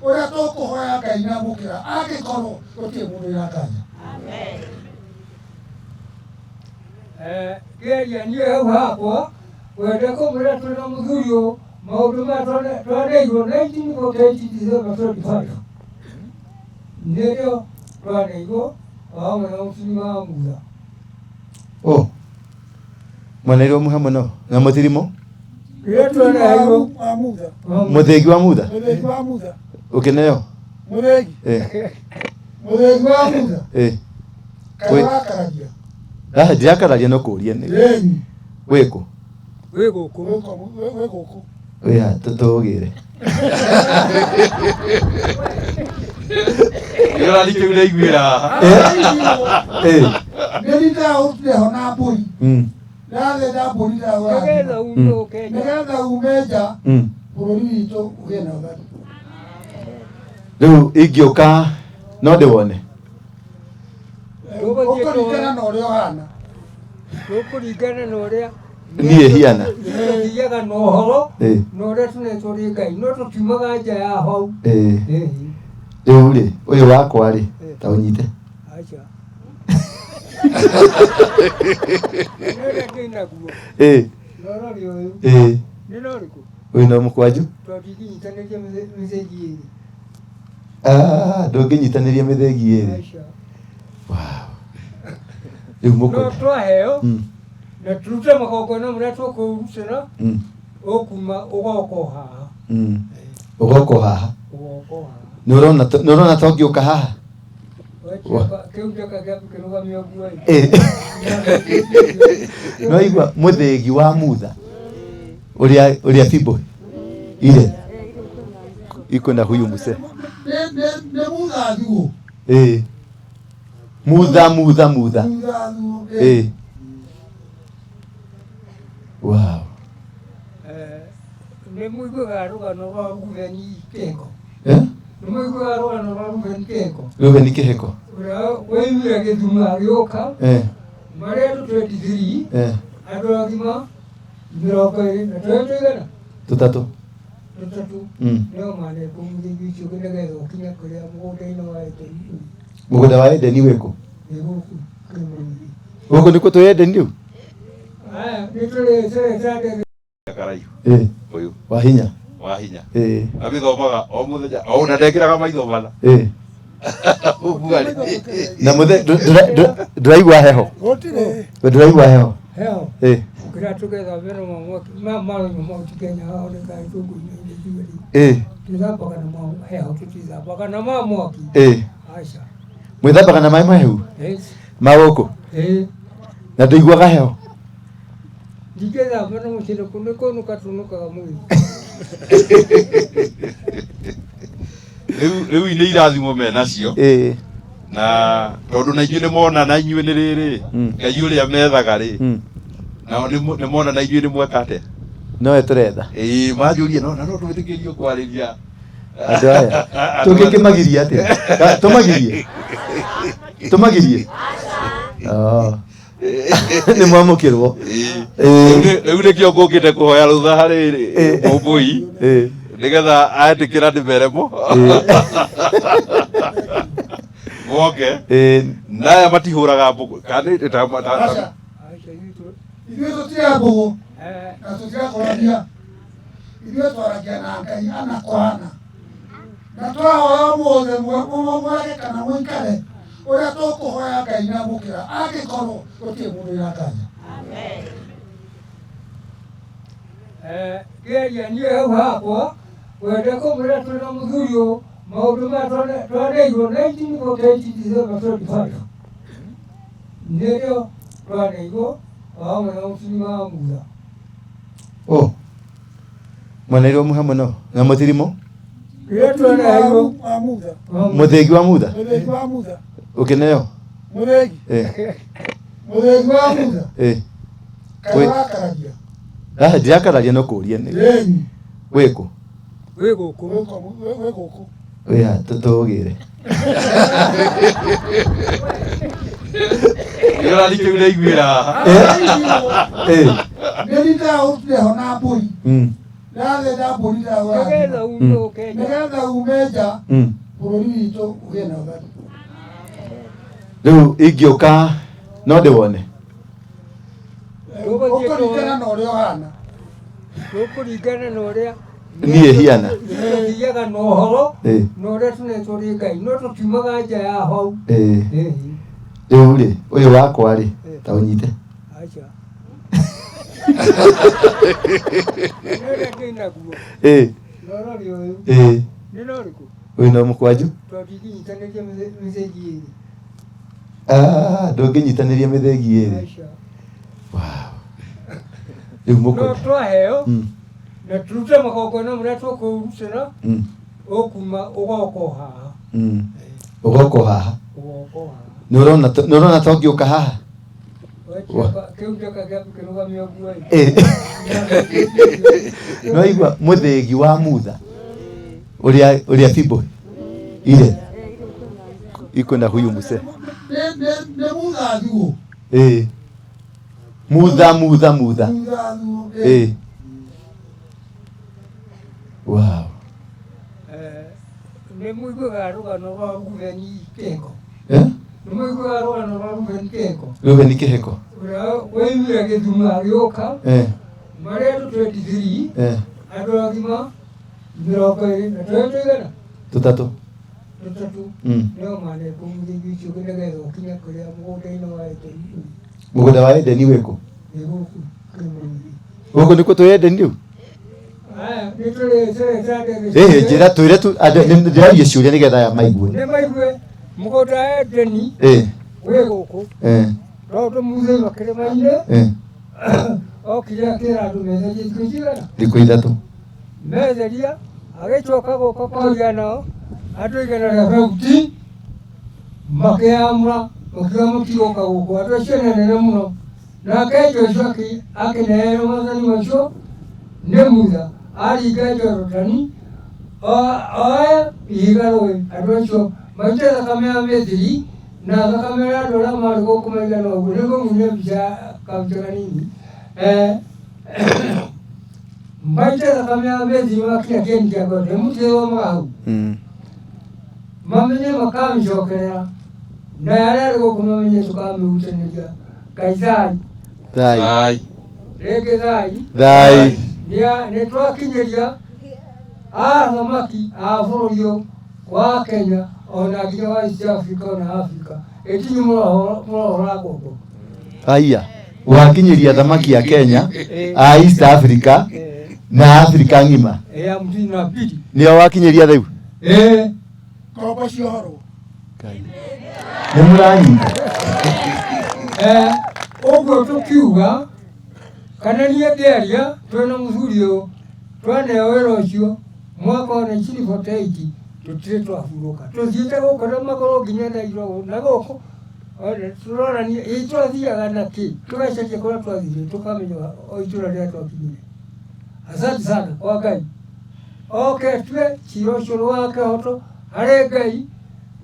Ũrĩa tũkũhoya Ngai na mũkĩra angĩkorwo gũtirĩ mũndũ wĩna nganja. Kĩaria niĩ hau hakwa wende kũmwĩra twĩna mũthuri ũyũ maũndũ maya twaneirwo 1948 December 25 nĩrĩo twaneirwo o hamwe na mũtini wa Mutha. Oh. Mwanairwo mu hamwe no na mutirimo Rĩrĩa twaneirwo wa Mutha. Muthegi wa Mutha. Muthegi wa Mutha. Ukineo. Muthegi. Muthegi wa Mutha. Kana wakaragia. Ah, ndirakararia no kũria nĩ. Wĩkũ? Wĩ gũkũ. Wĩ gũkũ. Wĩ ha tũtũgĩre. Nĩ kĩu ndaiguĩra haha. Nĩ ndĩrarutire ho na mbũri. Ndathĩnja mbũri ndagũra. Nĩgetha ume ũke nja. Nĩgetha ume nja bũrũri witũ ũgĩe na ũtheru. Rĩu ingĩũka no ndĩwone. Ũkũringana na ũrĩa ũhana. Tũkũringana na ũrĩa niĩ hiana. Tũthiaga na ũhoro na ũrĩa tũnetwo nĩ Ngai no tũtiumaga nja ya hau. Rĩu rĩ ũyũ wakwa rĩ ta ũnyite. Aca. Nĩ ndĩnaguo. Norori ũyũ. Nĩ norĩkũ? Ũyũ no mũkwanju. Tondũ mĩthĩgi ĩrĩ. Ah, ndũngĩnyitanĩria mĩthĩgi ĩrĩ. Aca. Wow. Rĩu mũkũ. No twaheo na turute magongona marĩa tũkũrutĩra ũkuma ũgoka o haha. Ũgoka o haha. Ũgoka o haha. Nĩ ũrona ta ũngĩũka haha? Kĩu ndeka gĩaku kĩrũgamio ũguo ĩ. Nĩ waigua mũthĩgi wa Mutha ũrĩa fimbo ile iko na huyu mzee. Nĩ Mutha thuo. Mutha Mutha Mutha. Mutha thuo. Wow. Nĩ mũiguaga rũgano rwa Rubeni Kĩhiko. Nĩ mũiguaga rũgano rwa Rubeni Kĩhiko. Rubeni Kĩhiko. Ũrĩa waumire Gĩthumo agĩũka marĩ andũ 23 andũ agima 22 na tũrĩ tũigana? Tũtatũ. Tũtatũ. Nĩo manetwo mũthĩgi ũcio nĩgetha ũkinye kũrĩa mũgũnda-inĩ wa Edeni. Mũgũnda wa Edeni wĩkũ? Wĩ gũkũ kĩrĩma-inĩ. Gũkũ nĩkuo twĩ Edeni rĩu? Aya, nĩ tũrĩ tũrĩ Karaihu. Ũyũ. Wa hinya. Wa hinya. Agĩthomaga o mũthenya o na ndekĩraga maitho mana. Na mũthe ndũraigua heho? Gũtirĩ. Ndũraigua heho? Heho. Kĩrĩa tũgetha no mwaki ma marũnyũ mau ti Kenya haha nĩ kaĩ tũkũinĩire ithuerĩ. Twĩthambaga na ma heho tũtithambaga na ma mwaki. Aca. Mwĩthambaga na maĩ mahehu? Ma gũkũ? Na ndũiguaga heho? Ndingĩthamba na mũcere nĩ kũnũka tũnũkaga mwĩrĩ. Rĩu nĩ irathimo menacio. Na tondũ na inyuĩ nĩ mona na inyuĩ nĩ rĩrĩ Ngai ũrĩa methaga rĩ nao nĩ mona na inyuĩ nĩ mweka atĩa? Nowe tũretha. Manjũrie no na no twĩtĩkĩrio kwarĩria andũ aya. Tũngĩkĩmagiria atĩa? Tũmagirie? Tũmagirie? Nĩ mwamũkĩrwo. Rĩu nĩkĩo ngũkĩte kũhoya rũtha harĩ Mũmbũi nĩgetha etĩkĩra ndĩmeremo moke na aya matihũraga mbũgũ kana Aca. Ithuĩ tũtirĩ mbũgũ na tũtirakũrania. Ithuĩ twaragia na Ngai ana kwa ana. Na twahoya ũmũthĩ mwage kana mũikare ũrĩa tũkũhoya Ngai na mũkĩra angĩkorwo gũtirĩ mũndũ wĩna nganja. Kĩaria niĩ hau hakwa wende kũmwĩra twĩna mũthuri ũyũ maũndũ maya twaneirwo 1948 December 25 nĩrĩo twaneirwo o hamwe na mũtini wa Mutha. Oh. Mwanairwo mu hamwe no na mũtirimo? Rĩrĩa twaneirwo wa Mutha. Mũthĩgi wa Mutha? Mũthĩgi wa Mutha. Ũkĩneo? Mũthĩgi. Mũthĩgi wa Mutha. Kana wakaragia? Ah, ndirakararia no kũria nĩ. Wĩkũ? Wĩ gũkũ. Wĩ gũkũ. Wĩ ha tũtũgĩre. Nĩ kĩu ndaiguĩra haha. Nĩ ndĩrarutire ho na mbũri. Ndathĩnja mbũri Nĩgetha ndagũrathima. ume Kenya. Nĩgetha ume nja bũrũri witũ ũgĩe na ũtheri. Rĩu ingĩũka no ndĩwone. Ũkũringana na ũrĩa ũhana. Tũkũringana na ũrĩa Niĩ hiana. Tũthiaga na ũhoro Ĩĩ. na ũrĩa tũnetwo nĩ Ngai no tũtiumaga nja ya hau. Ĩĩ. Ĩĩ. Rĩu rĩ, ũyũ wakwa rĩ, ta ũnyite. Aca. Nĩ ũrĩa ndĩnaguo. Ĩĩ. Na ũrori ũyũ. Ĩĩ. Nĩ na ũrĩkũ? Ũyũ no mũkwanjũ. Tondũ ndingĩnyitanĩria mĩthĩgi ĩrĩ. Ah, ndũngĩnyitanĩria mĩthĩgi ĩrĩ. Aca. Rĩu No mũkwanjũ. twaheo na tũrute magongona marĩa tũkũrutĩra ũkuma ũgoka o haha. Ũgoka o haha. Ũgoka o haha. Nĩ ũrona nĩ ũrona ta ũngĩũka haha? Kĩu njoka gĩaku kĩrũgamio ũguo ĩ. Ĩĩ. Nĩ waigua mũthĩgi wa mutha ũrĩa ũrĩa fimbo ile iko na huyu mzee. Nĩ mutha thuo. Ĩĩ. Mutha mutha mutha. Mutha thuo. Ĩĩ. Wow. Nĩ mũiguaga rũgano rwa Rubeni Kĩheko? Eh? Nĩ mũiguaga rũgano rwa Rubeni Kĩheko? Rubeni Kĩheko. Ũrĩa waumire Gĩthumo agĩũka marĩ andũ 23 andũ agima 22 na tũrĩ tũigana? Tũtatũ. Tũtatũ. Nĩo manetwo mũthĩgi ũcio nĩgetha ũkinye kũrĩa mũgũnda-inĩ wa Edeni. Mũgũnda wa Edeni wĩkũ? Nĩ gũkũ kĩrĩma-inĩ. Gũkũ nĩkuo twĩ Edeni rĩu? Aya, nĩ tũrĩ tũrĩ Ĩhĩ, njĩra twĩre tu andũ ndĩraria ciũria nĩgetha aya maigue. Nĩ maigue mũgũnda wa Edeni Ĩĩ. wĩ gũkũ tondũ Musa aima kĩrĩma-inĩ okire akĩra andũ metherie thikũ cigana? Thikũ ithatũ. Metheria agĩcoka gũka kwaria nao andũ igana rĩa beuti makĩamũra makiuga mũtigũka gũkũ andũ acio nĩ anene mũno. Nake Joshua akĩneanwo maathani macio nĩ Musa aringa Jorodani oe ihiga rũĩ andũ acio maite thakame ya Misiri na thakame ya andũ arĩa marĩ gũkũ maigana ũguo. Nĩngũmuonia mbica kabica kanini. Maite thakame ya Misiri makinya kĩeni kĩa ngoro nĩmũtĩthomaga hau. Mamenye makamĩcokerera na arĩa arĩ gũkũ mamenye tũkamĩhutanĩria. Ngai thai. Thai. Rĩngĩ thai. Thai. Nĩ twakinyĩria athamaki a bũrũri ũyũ wa Kenya ona nginya wa East Africa ona Africa. Ĩtinyu mũrohora ngombo. Aya. Wakinyĩria athamaki a Kenya, a East Africa na Africa ng'ima. Ĩ 52. Nĩo wakinyĩria rĩu? Ĩĩ. Ngombo ciohorwo. Nĩ mũranyita? Ũguo tũkiuga kana niĩ ngĩaria twĩna mũthuri ũyũ twaneo wĩra ũcio mwaka wa 1948 tũtirĩ twahurũka tũthiĩte gũkũ na magũrũ nginya Nairobi na gũkũ tũronania ĩ twathiaga na kĩ tũgacaria kũrĩa twathire tũkamenya o itũra rĩrĩa twakinyire. Asante sana kwa Ngai. Oke atue cira ũcio nĩ wa kĩhoto harĩ Ngai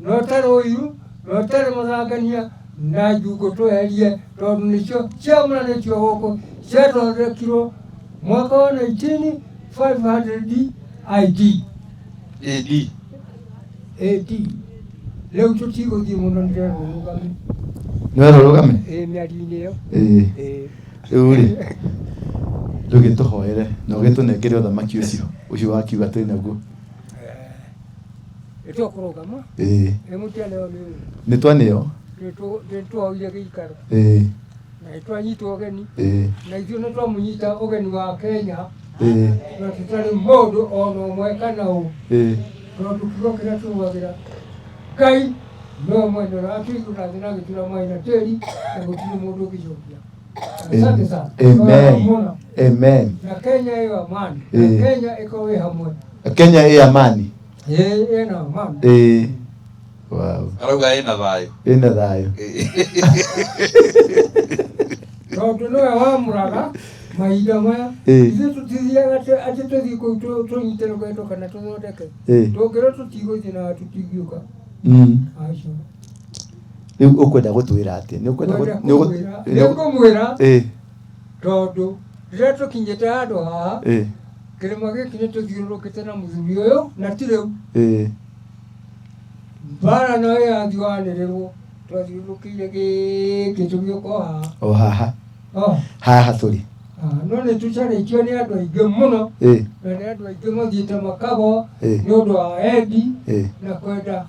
na ũtarĩ ũiru na ũtarĩ mathangania na njungo tweherie tondũ nĩcio ciamũranĩtio gũkũ ciathondekirwo mwaka wa 1900 ID. AD. AD. Rĩu tũtigũthiĩ mũno nĩndĩrerwo rũgame. Nĩ werwo rũgame? Ĩĩ mĩario-inĩ ĩyo. Ĩĩ. Ĩĩ. Rĩu rĩ, ndũgĩtũhoere na ũgĩtũnengere ũthamaki ũcio ũcio wakiuga twĩ naguo. Ĩtũkũrũgama. Ĩĩ. Ĩ mũtianeo nĩ ũyũ. Nĩ twaneo. Nĩ twaoire gĩikaro. Ĩĩ. Na nĩ twanyitwo ũgeni. Ĩĩ. Na ithuĩ nĩ twamũnyita ũgeni wa Kenya. Ĩĩ. Na tũtarĩ mũndũ ona ũmwe kana ũ. Ĩĩ. Tondũ kiugo kĩrĩa tũrugagĩra Ngai nĩwe mwene ũrĩa atũigũra thĩ na agĩtura maĩ na tĩri na gũtirĩ mũndũ ũngĩcokia. Asante sana. Amen. Amen. Na Kenya ĩ amani. Na Kenya ĩkorwo ĩ hamwe. Kenya ĩ amani. Ĩĩ ĩna amani. Ĩĩ. Wow. Arauga ĩna thayũ. Ĩna thayũ. Tondũ nĩwe wamũraga mahinda maya. Ithuĩ tũtithiaga atĩ tũthiĩ kũu tũnyite rũgendo kana tũthondeke. Tũngĩrwo tũtigũthiĩ na tũtingĩũka. Aca. Rĩu ũkwenda gũtwĩra atĩa? Nĩ ũkwenda Nĩngũmwĩra tondũ rĩrĩa tũkinyĩte handũ haha Kĩrĩma gĩkĩ nĩ tũthiũrũrũkĩte na mũthuri ũyũ na ti rĩu. Ĩĩ. Mbara no ĩrathiĩ wanĩrĩrwo twathiũrũrũkĩire gĩkĩ tũgĩũka o haha. O haha. O haha tũrĩ. No nĩ tũcarĩtio nĩ andũ aingĩ mũno. Ĩĩ. Na nĩ andũ aingĩ mathiĩte makagwa Ĩĩ. nĩ ũndũ wa endi Ĩĩ. na kwenda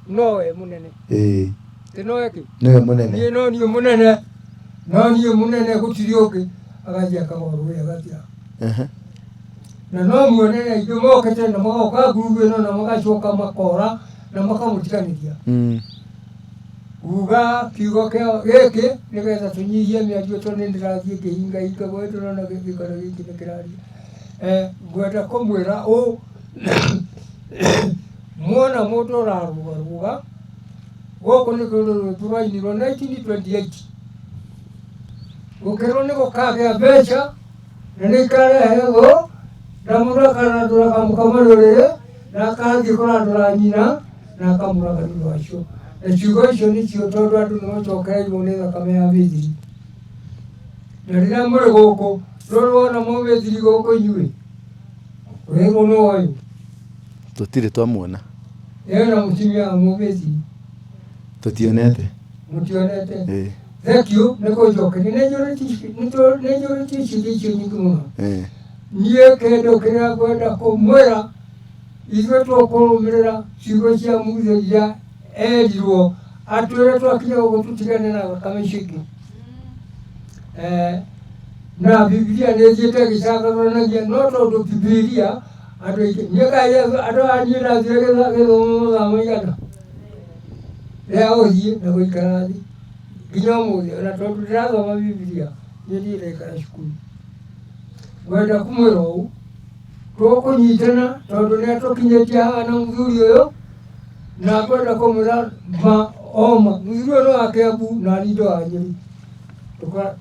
nowe mũnene. Ĩĩ. Ti nowe kĩ? Nĩwe mũnene. Niĩ no niĩ mũnene, no niĩ mũnene gũtirĩ ũngĩ. Agathiĩ akagwa rũĩ agathira. Na no muonere aingĩ mokĩte na magoka ngurubu ĩno na magacoka makora na makamũtiganĩria. Uga kiugo kĩa gĩkĩ nĩgetha tũnyihie mĩario tondũ nĩ ndĩrathiĩ ngĩhingahinga gwe ndĩrona gĩikaro gĩkĩ nĩ kĩraria. Ngwenda kũmwĩra ũũ, mwona mũndũ ũrarũgarũga gũkũ nĩ kũndũ rwĩmbo rwainirwo 1928 gũkĩrwo nĩ gũkagĩa mbeca na nĩ ikarehe thũ na mũndũ akarandũra kamũkamarũrĩrĩ na akathiĩ kũrandũra nyina na akamũraga nĩ ũndũ wacio. Na ciugo icio nĩcio tondũ andũ nĩ macokereirwo nĩ thakame ya mĩthiri. Na rĩrĩa mũrĩ gũkũ rũrũ wona mũmĩthiri gũkũ inyuĩ wĩrwo nĩ ũyũ. Tũtirĩ twamuona. Ĩyo na mũtumia wa mũmĩthiri. Tũtionete. Mũtionete. Ĩĩ. Thank you nĩ kũnjokeria. Nĩ njũrĩtie ciũria icio nyingĩ mũno. Ĩĩ. Niĩ kĩndũ kĩrĩa ngwenda kũmwĩra ithuĩ tũkũrũmĩrĩra ciugo cia Musa iria erirwo atwĩre twakinya gũkũ tũtigane na thakame icio ingĩ. Na Bibilia nĩ ĩthiĩte ĩgĩcangarũranagia no tondũ Bibilia andũ aingĩ niĩ kaĩ andũ aya niĩ ndathire gĩthomo mathaa maigana rĩa gũthiĩ na gũikara thĩ nginya ũmũthĩ ona tondũ ndĩrathoma Bibilia niĩ ndirĩ ndaikara cukuru. Ngwenda kũmwĩra ũũ tũkũnyitana tondũ nĩ atũkinyĩtie haha na mũthuri ũyũ na ngwenda kũmwĩra ma oma mũthuri ũyũ nĩ wa Kĩambu na niĩ ndĩ wa Nyĩrĩ.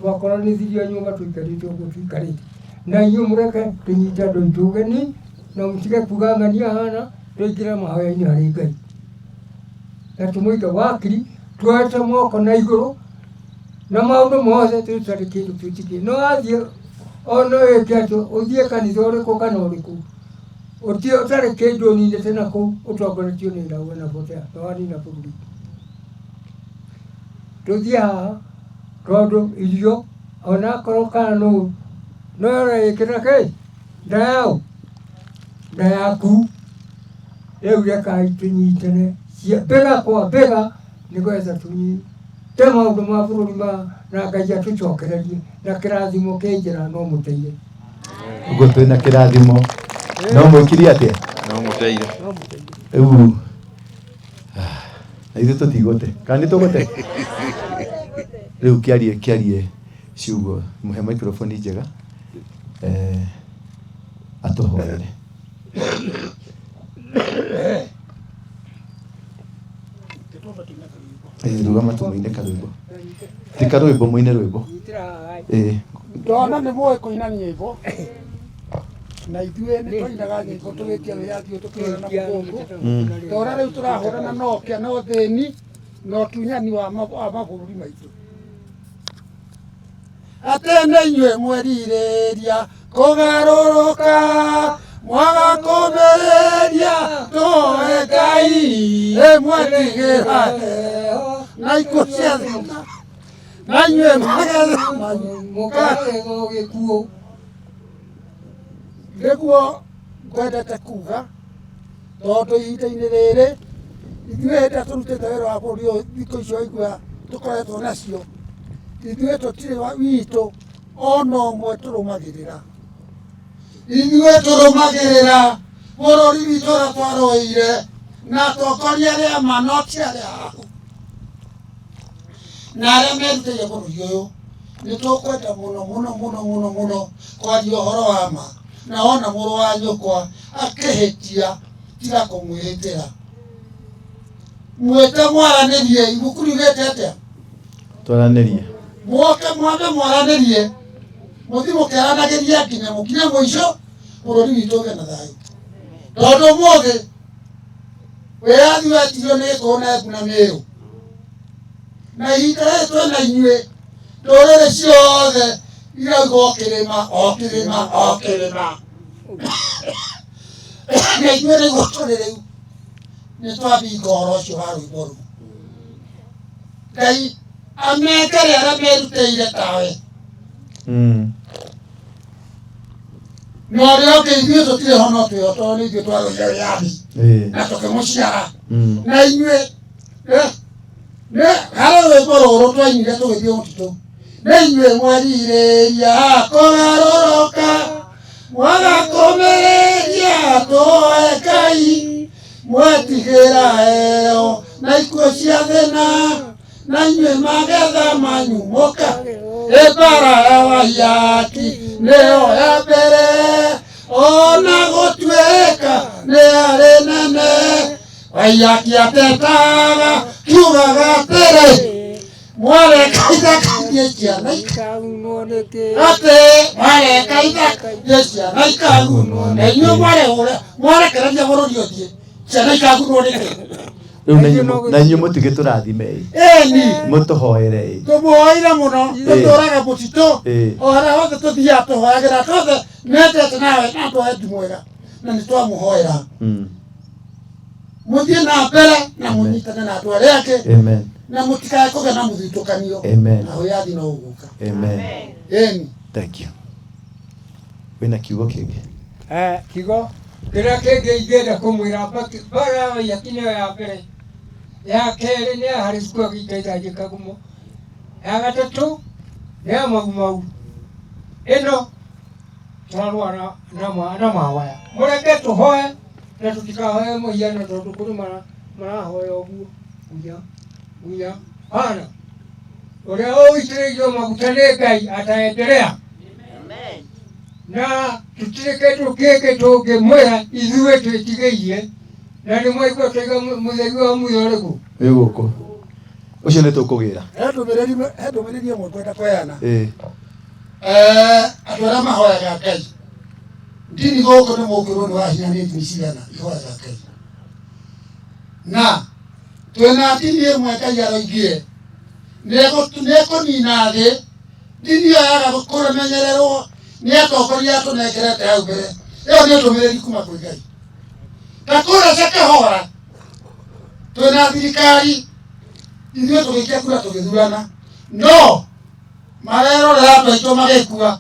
Twakoranithirio nyũmba tũikarĩte ũguo tũikarĩte na inyuĩ mũreke tũnyite andũ aitũ ũgeni na mũtige kuga ng'ania hana tũingĩre mahoya-inĩ harĩ Ngai na tũmũige wakiri tuoete moko na igũrũ na maũndũ mothe tũtarĩ kĩndũ twĩtĩkĩtie. No athiĩ ona wĩke atĩa ũthiĩ kanitha ũrĩkũ kana ũrĩkũ ũtarĩ kĩndũ ũninĩte na kũu ũtongoretio nĩ ndawa na botea na wanina bũrũri. Tũthiĩ haha tondũ irio onakorwo kana nũ no ũreĩkĩra kĩ nda yaũ nda yaku. Rĩu rekai tũnyitane bega kwa bega nĩgetha tũnyite maũndũ ma bũrũri ma na Ngai atũcokererie na kĩrathimo kĩ njĩra no mũteire. Ũguo twĩna kĩrathimo no mwĩkire atĩa? No mũteire. Rĩu na ithuĩ tũtigũte kana nĩ tũgũte? Rĩu kĩarie ciugo mũhe microphone njega atũhoere. Rũgama tũmũine karwĩmbo. Ti karwĩmbo mũine rwĩmbo. Ndona nĩ mũĩ kũina nyĩmbo na ithuĩ nĩ twainaga nyĩmbo tũgĩtia wĩyathi ũyũ tũkĩhũrana na mũthũngũ. Ta ũrĩa rĩu tũrahũrana na ũkĩa na ũthĩni na ũtunyani wa mabũrũri maitũ. Atĩ nĩ inyuĩ mwerirĩria kũgarũrũka mwaga kũmĩrĩria tũhe Ngai ĩ mwetigĩra na ikuũ cia thĩna na inyuĩ magetha manyu mũkaregwo gĩkuũ. Nĩguo ngwendete kuga tondũ ihinda-inĩ rĩrĩ ithuĩ hĩndĩ ĩrĩa tũrutĩte wĩra wa bũrũri ũyũ thikũ icio igua tũkoretwo nacio ithuĩ tũtirĩ witũ ona ũmwe tũrũmagĩrĩra. Ithuĩ tũrũmagĩrĩra bũrũri witũ ũrĩa twarũĩire na atongoria arĩa ma no ti arĩa ahu na arĩa merutĩire bũrũri ũyũ. Nĩ tũkwenda mũno mũno mũno mũno mũno kwaria ũhoro wa ma na wona mũrũ wa nyũkwa akĩhĩtia tiga kũmwĩhĩtĩra. Mwĩte mwaranĩrie, ibuku riugĩte atĩa? Twaranĩrie. Mwoke mwambe mwaranĩrie mũthiĩ mũkĩaranagĩria nginya mũkinye mũico bũrũri witũ ũgĩe na thayũ. Tondũ ũmũthĩ wĩyathi wetirio nĩ Gĩkũyũ na Embu na Mĩĩrũ na ihinda rĩrĩ twĩna inyuĩ ndũrĩrĩ ciothe irauga o kĩrĩma o kĩrĩma o kĩrĩma. Na ithuĩ nĩguo tũrĩ rĩu nĩ twabinga ũhoro ũcio wa rwĩmbo rũu. Ngai amekere arĩa merutĩire tawe. Na ũrĩa ũngĩ ithuĩ tũtirĩ ho no twĩho tondũ nĩ ithuĩ twarũire wĩyathi na tũkĩmũciara. Na inyuĩ nĩ harĩ rwĩmbo rũrũ twainire tũgĩthiĩ mũtitũ. Nĩ inyuĩ mwerirĩria kũgarũrũka mwaga kũmĩrĩria tũhoe Ngai mwetigĩra heo na ikuũ cia thĩna na inyuĩ magetha manyu mũka ĩmbara ya Waiyaki nĩyo ya mbere ona gũtuĩka nĩ yarĩ nene. Waiyaki atetaga kiugaga atĩrĩ mwareka ithaka ithiĩ ciana atĩ mwareka ithaka ithiĩ ciana ikagunwo na inyuĩ mwarekereria bũrũri ũthiĩ ciana ikagunwo nĩkĩ? Rĩu na inyuĩ mũtigĩtũrathime ĩ. Ĩni. Mũtũhoere ĩ. Tũmũhoire mũno tũtũraga mũtitũ o harĩa hothe tũthiaga tũhoyagĩra tothe mendete nawe na tũhe mwega na nĩ twamũhoera. Mũthiĩ na mbere na mũnyitane na andũ arĩa angĩ. Amen. Na mũtikae kũgĩa na mũthutũkanio. Amen. Na wĩyathi no ũgũka. Amen. Ĩni. Thank you. Wĩna kiugo kĩngĩ? Kiugo kĩrĩa kĩngĩ ingĩenda kũmwĩra mbara ya Waiyaki nĩyo ya mbere. Ya kerĩ nĩ ya harĩ cukuru agĩikaithanjĩ Kagumo. Ya gatatũ nĩ ya Mau Mau. Ĩno tũrarũa na mawaya. Mũreke tũhoe na tũtikahoe mũhiano tondũ kũrĩ marahoya ũguo gunya gunya hana ũrĩa ũitĩrĩirio maguta nĩ Ngai ataendelea. Na tũtirĩ kĩndũ kĩngĩ tũngĩmwĩra ithuĩ twĩtigĩirie na nĩ mwaigua twaiga mũtheri wa muoyo ũrĩkũ? Wĩ gũkũ. Ũcio nĩ tũkũgĩra. He ndũmĩrĩri ĩmwe ngwenda kũheana. Andũ arĩa mahoyaga Ngai ndini gũkũ nĩ mũkĩrwo nĩ wahinya nĩ ndini cigana ihoyaga Ngai. Na twĩna ndini ĩmwe Ngai aroigire nĩ ekũnina thĩ ndini ĩyo yaga kũmenyererwo nĩ atongoria atũnengerete hau mbere. Ĩyo nĩ ndũmĩrĩri kuma kwĩ Ngai. Ta kũrĩa Cakahora twĩna thirikari ithuĩ tũgĩikia kura tũgĩthurana no marerorera andũ aitũ magĩkua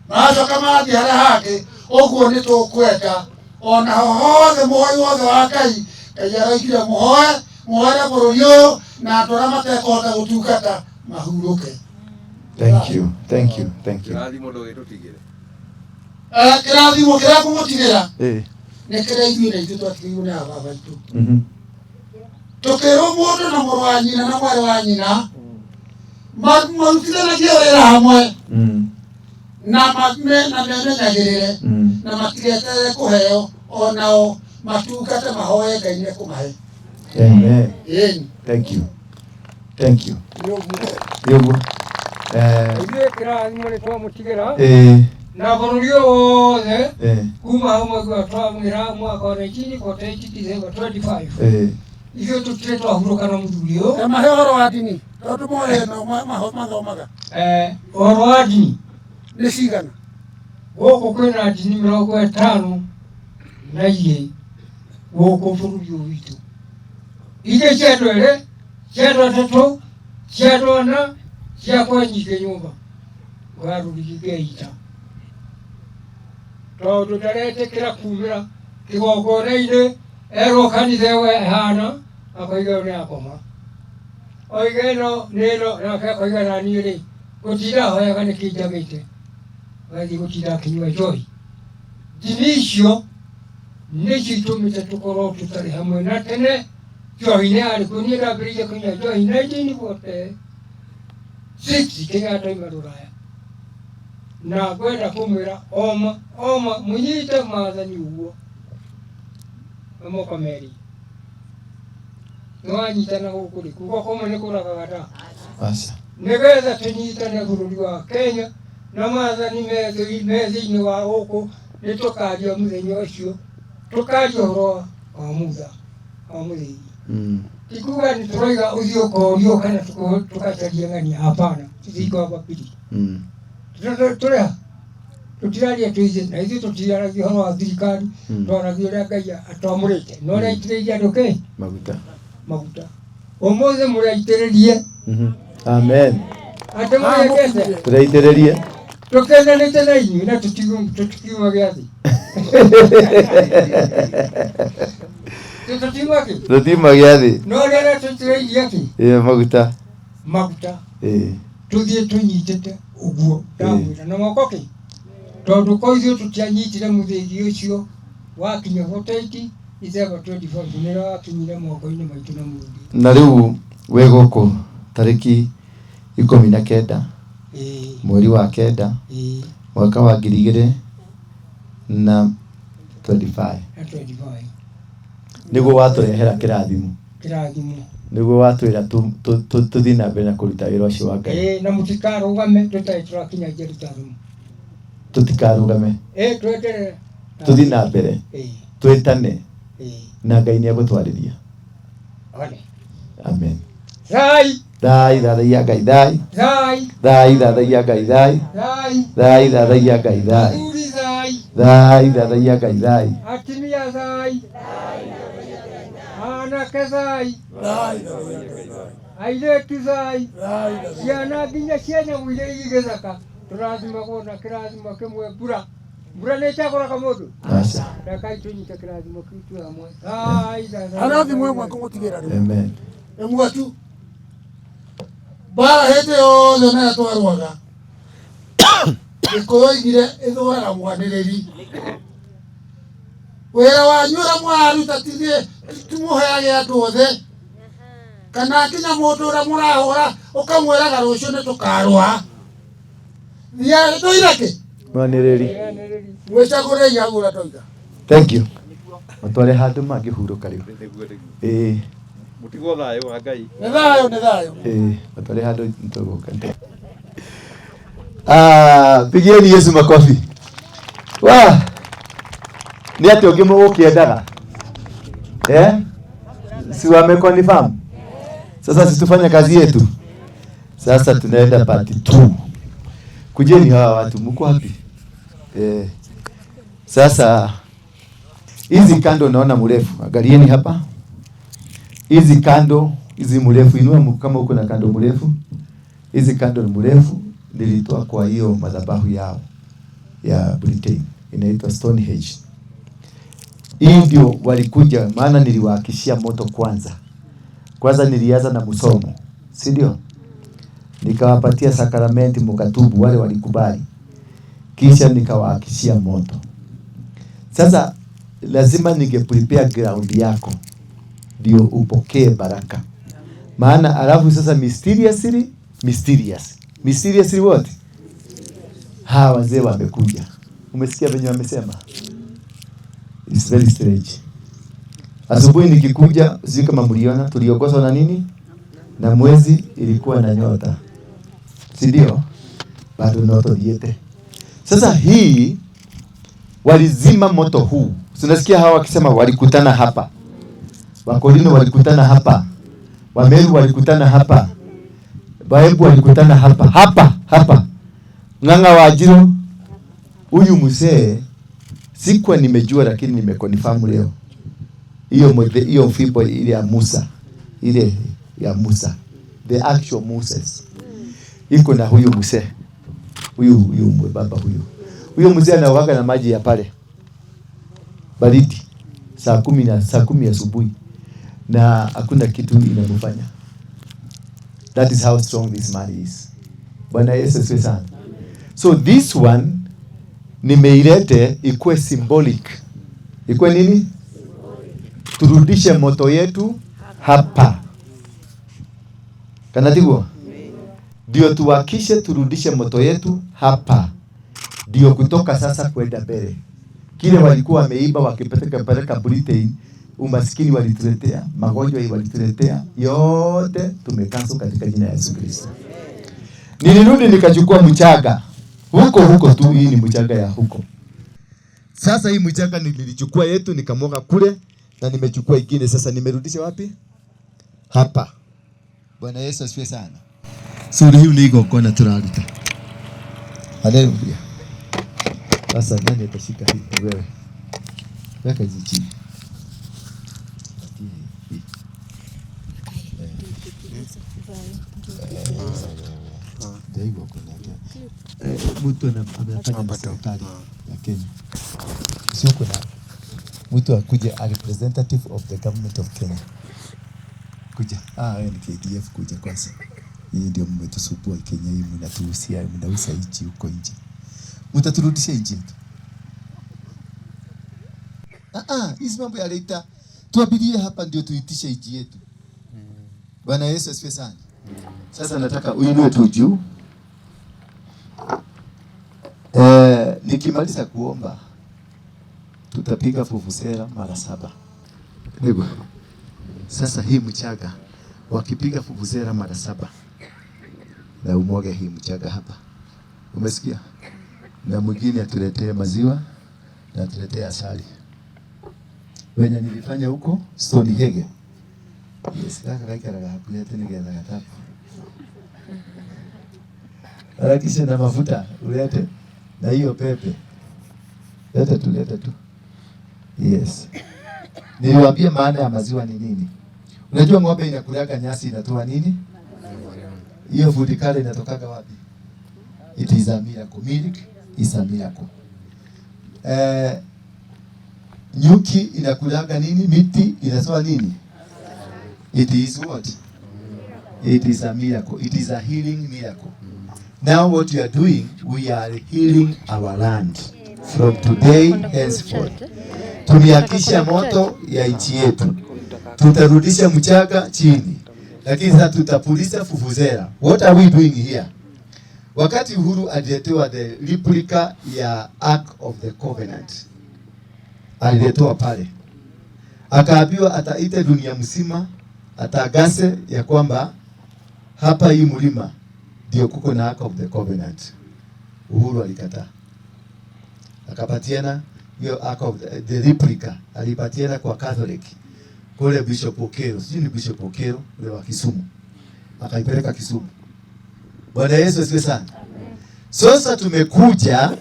maracoka marathiĩ harĩa hangĩ. Ũguo nĩ tũkwenda ona ho hothe mũhoi wothe wa Ngai Ngai aroigire mũhoe mũhoere bũrũri ũyũ na andũ arĩa matekũhota gũtungata mahurũke. Thank you. Thank you. Thank you. Kĩrathimo ndũgĩtũtigĩre. Kĩrathimo kĩrĩa ngũmũtigĩra nĩ kĩrĩa ithuĩ na ithuĩ twatigĩirwo nĩ ababa aitũ. Tũkĩrwo mũndũ na mũrũ wa nyina na mwarĩ wa nyina marutithanagie wĩra hamwe na memenyagĩrĩre na matigeterere kũheo onao matungate mahoe Ngai nĩ ekũmahe. Amen. Ĩni. Thank you. Thank you. Nĩ ũguo. Ithuĩ kĩrathimo nĩ twamũtigĩra na bũrũri ũyũ wothe kuma hau mwaigua twamwĩra mwaka wa 1948 December 25 ithuĩ tũtirĩ twahurũka na mũthuri ũyũ. Na mahe ũhoro wa ndini tondũ moĩ no mathomaga. Ũhoro wa ndini nĩ cigana? Gũkũ kwĩna ndini 52 gũkũ bũrũri ũyũ witũ. Ingĩ cia andũ erĩ, cia andũ atatũ, cia andũ ana, ciakwa nyingĩ nyũmba ngarũrigi ngeita tondũ ndaretĩkĩra kumĩra kĩgongona-inĩ erwo kanitha ĩyo ĩhana akoiga ĩyo nĩ akoma oiga ĩno nĩ ĩno nake akoiga na niĩ rĩ gũtinda hoyaga nĩkĩ njagĩte agathiĩ gũtinda akĩnyua njohi. Ndini icio nĩcio itũmĩte tũkorwo tũtarĩ hamwe na tene njohi nĩ yarĩ kuo. Niĩ ndambĩrĩirie kũnyua njohi 1946 kĩrĩa ndoima rũraya na ngwenda kũmwĩra oma oma mũnyite maathani ũguo na moko merĩ nĩwanyitana gũkũ rĩ kuga kũmwe nĩ kũragaga nda Aca. nĩgetha tũnyitane bũrũri wa Kenya na maathani me thĩinĩ wa gũkũ nĩ tũkaria mũthenya ũcio tũkaria ũhoro wa mutha wa mũthĩgi. Ti kuga nĩ tũroiga ũthiĩ ũkorio kana tũgacaria ng'ania hapana tũthiĩ kwa pili. Tũrĩ ha? Tutiraria tuize na ithuĩ tũtiriaragia ũhoro wa thirikari, twaragia ũrĩa Ngai atwamũrĩte na ũrĩa aitĩrĩirie andũ kĩ maguta. Maguta. Ũmũthĩ mũraitĩrĩrie. Amen. Atĩ mũrekete Tũraitĩrĩrie. Tũkenanĩte na inyuĩ na tũtikiuma gĩathĩ. Tũtiuma kĩ? Tũtiuma gĩathĩ. No rĩrĩa tũitĩrĩirie kĩ? Ĩĩ, maguta. Maguta. Ĩĩ. Tũthiĩ tũnyitĩte ũguo ndamwĩra na moko kĩ? Tondũ ko ithuĩ tũtianyitire mũthĩgi ũcio wakinya 48 December 25 nĩrĩo wakinyire moko-inĩ maitũ na mũthĩ. Na rĩu wĩ gũkũ tarĩki 19 mweri wa 9 mwaka wa 2025 Na 25. Nĩguo watũrehera kĩrathimo. Kĩrathimo. Nĩguo watwĩra tũthiĩ na mbere na kũruta wĩra ũcio wa Ngai. Ĩĩ, na mũtikarũgame tũtarĩ tũrakinya Jerusalemu. Tũtikarũgame. Ĩĩ, twenderere. Tũthiĩ na mbere. Twĩtane. Na Ngai nĩegũtwarĩria. One. Amen. Thai. Thai thathaiya Ngai thai. Thai. Thai thathaiya Ngai thai. Thai. Thai thathaiya Ngai thai. Athuri thai. Thai thathaiya Ngai thai. Atumia thai. Anake thai. Airĩtu thai. Ciana nginya cia nyamũ iria irĩ gĩthaka tũrathimagwo na kĩrathimo kĩmwe mbura. Mbura nĩ ĩcagũraga mũndũ. Aca. Rekai tũnyite kĩrathimo kĩu twĩ hamwe. Thai thathaiya. Arathimwo ĩmwe ngũmũtigĩra rĩu. Amen. Ĩmwe tu. Mbara hĩndĩ yothe nayo twarũaga. Gĩkũyũ oigire ĩthũraga mwanĩrĩri. Wĩra wanyu ũrĩa mũraruta timũheage andũ othe. Kana nginya mũndũ ũrĩa mũrahũra ũkamwĩraga rũciũ nĩtũkarũa. Thiaga tũire kĩ? Mwanĩrĩri. Mwĩcagũrei hau ũrĩa twoiga. Thank you. Matware handũ mangĩhurũka rĩu. Ĩĩ. Mũtigwo thayũ wa Ngai. Nĩ thayũ, nĩ thayũ. Ĩĩ, matware handũ nĩtũgũka. Ah, pigieni Yesu makofi. Wa! Nĩ atĩ ũngĩ mũgũkĩendaga? Eh? Si wameconfirm? Sasa si tufanye kazi yetu. Sasa tunaenda part 2. Kujeni hawa watu mko wapi? Eh. Sasa hizi kando naona mrefu. Angalieni hapa. Hizi kando, hizi mrefu, inua kama uko na kando mrefu. Hizi kando ni mrefu, nilitoa kwa hiyo madhabahu yao ya Britain. Inaitwa Stonehenge. Hii ndio walikuja, maana niliwahakishia moto kwanza. Kwanza nilianza na msomo, si ndio? Nikawapatia sakramenti mukatubu, wale walikubali. Kisha nikawahakishia moto. Sasa lazima ninge prepare ground yako ndio upokee baraka. Maana alafu sasa mysteriously, mysterious. Mysteriously what? Hawa wazee wamekuja. Umesikia venye wamesema? It's very strange. Asubuhi nikikuja, sijui kama mliona, tuliongozwa na nini? Na mwezi ilikuwa na nyota. Si ndio? Bado ndoto diete. Sasa hii walizima moto huu. Tunasikia hawa wakisema walikutana hapa. Wakorino walikutana hapa. Wameru walikutana hapa. Baebu walikutana hapa. Hapa, hapa. Ng'ang'a wa Ajiro. Huyu mzee sikuwa nimejua lakini nimeconfirm leo. Hiyo fimbo ile ya Musa. Ile ya Musa. The actual Moses. Iko na huyu mzee. Huyu baba huyu. Huyu mzee anaoga na maji ya pale. Baridi. Saa 10 asubuhi. Na hakuna kitu inamfanya. That is how strong this man is. Bwana Yesu asifiwe sana. So this one nimeilete ikuwe symbolic. Ikuwe nini? Turudishe moto yetu hapa. Kana tiguo? Ndio tuwakishe turudishe moto yetu hapa. Ndio kutoka sasa kwenda mbele. Kile walikuwa wameiba wakipeleka Britain, umaskini walituletea, magonjwa walituletea, yote tumekansel katika jina la Yesu Kristo. Nilirudi nikachukua mchanga. Huko huko tu, hii ni mchanga ya huko. Sasa hii mchanga nilichukua yetu nikamwaga kule na nimechukua ingine sasa nimerudisha wapi? Hapa. Bwana Yesu asifiwe sana. So riu ni igongona tũraruta. Haleluya. Sasa nani atashika hii? Ni wewe. Weka hizi chini. Patie hii. Ndio kuna mtu amefanya na serikali ya Kenya. Sio kuna mtu akuje a representative of the government of Kenya. Kuja. Ah, wewe ni KDF, kuja kwanza. Hii ndio mmetusumbua Kenya hii, mnatuhusia, mnauza nchi huko nje. Mtaturudishia nchi yetu. Ah ah, hizi mambo ya leta tuabirie hapa ndio tuitishe nchi yetu. Bwana Yesu asifiwe sana. Sasa nataka uinue tu juu. Nikimaliza kuomba tutapiga vuvuzela mara 7. Ndio. Sasa hii mchanga wakipiga vuvuzela mara 7 na umwage hii mchanga hapa. Umesikia? Na mwingine atuletee maziwa na atuletee asali. Wenye nilifanya huko Stonehenge. Yes, kaka kaka kaka kulete nigeza gatapu. Harakisha na mafuta ulete na hiyo pepe. Lete tu, lete tu. Yes. Niliwaambia maana ya maziwa ni nini. Unajua ng'ombe inakulaga nyasi inatoa nini? Hiyo food kale inatokaga wapi? It is a miracle. Milk is a miracle. Nyuki inakulaga nini? Miti inatoa nini? It is what? It is a miracle. It is a healing miracle. Now what we are doing, we are healing our land from today henceforth. Tumeakisha moto ya nchi yetu. Tutarudisha mchanga chini. Lakini sasa tutapuliza vuvuzela. What are we doing here? Wakati Uhuru aliletewa the replica ya Ark of the Covenant, aliletewa pale, akaambiwa ataite dunia mzima, atagase ya kwamba hapa hii mlima ndio kuko na Ark of the Covenant. Uhuru alikataa, akapatiana hiyo Ark of the replica, alipatiana kwa Catholic kule Bishop Okero, sijui ni Bishop Okero ule wa Kisumu, akaipeleka Kisumu. Bwana Yesu asifiwe sana. Sasa tumekuja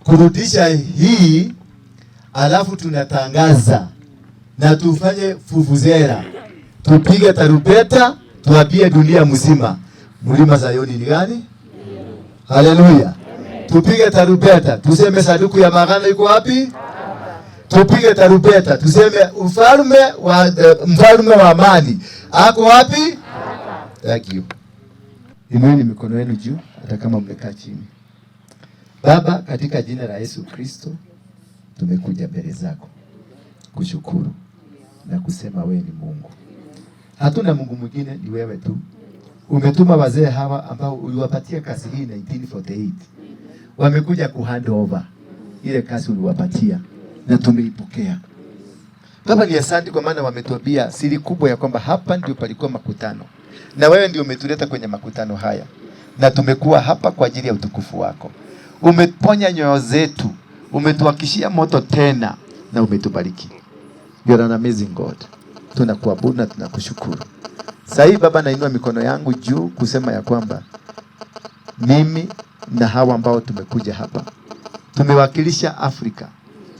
kurudisha hii, alafu tunatangaza na tufanye vuvuzela, tupige tarumbeta, tuambie dunia mzima mlima Zayuni ni gani? Haleluya. Tupige tarumbeta, tuseme sanduku ya maagano iko wapi? Tupige tarumbeta, tuseme mfalme wa amani ako wapi? Thank you. Inueni mikono yenu juu hata kama mmekaa chini. Baba, katika jina la Yesu Kristo tumekuja mbele zako kushukuru na kusema wewe ni Mungu. Hatuna Mungu mwingine, ni wewe tu. Umetuma wazee hawa ambao uliwapatia kazi hii 1948. Wamekuja ku hand over ile kazi uliwapatia na tumeipokea. Baba, ni asante kwa maana wametuambia siri kubwa ya kwamba hapa ndio palikuwa makutano. Na wewe ndio umetuleta kwenye makutano haya. Na tumekuwa hapa kwa ajili ya utukufu wako. Umeponya nyoyo zetu, umetuhakishia moto tena na umetubariki. You are an amazing God. Tunakuabudu na tunakushukuru. Sasa hivi Baba, nainua mikono yangu juu kusema ya kwamba mimi na hawa ambao tumekuja hapa tumewakilisha Afrika,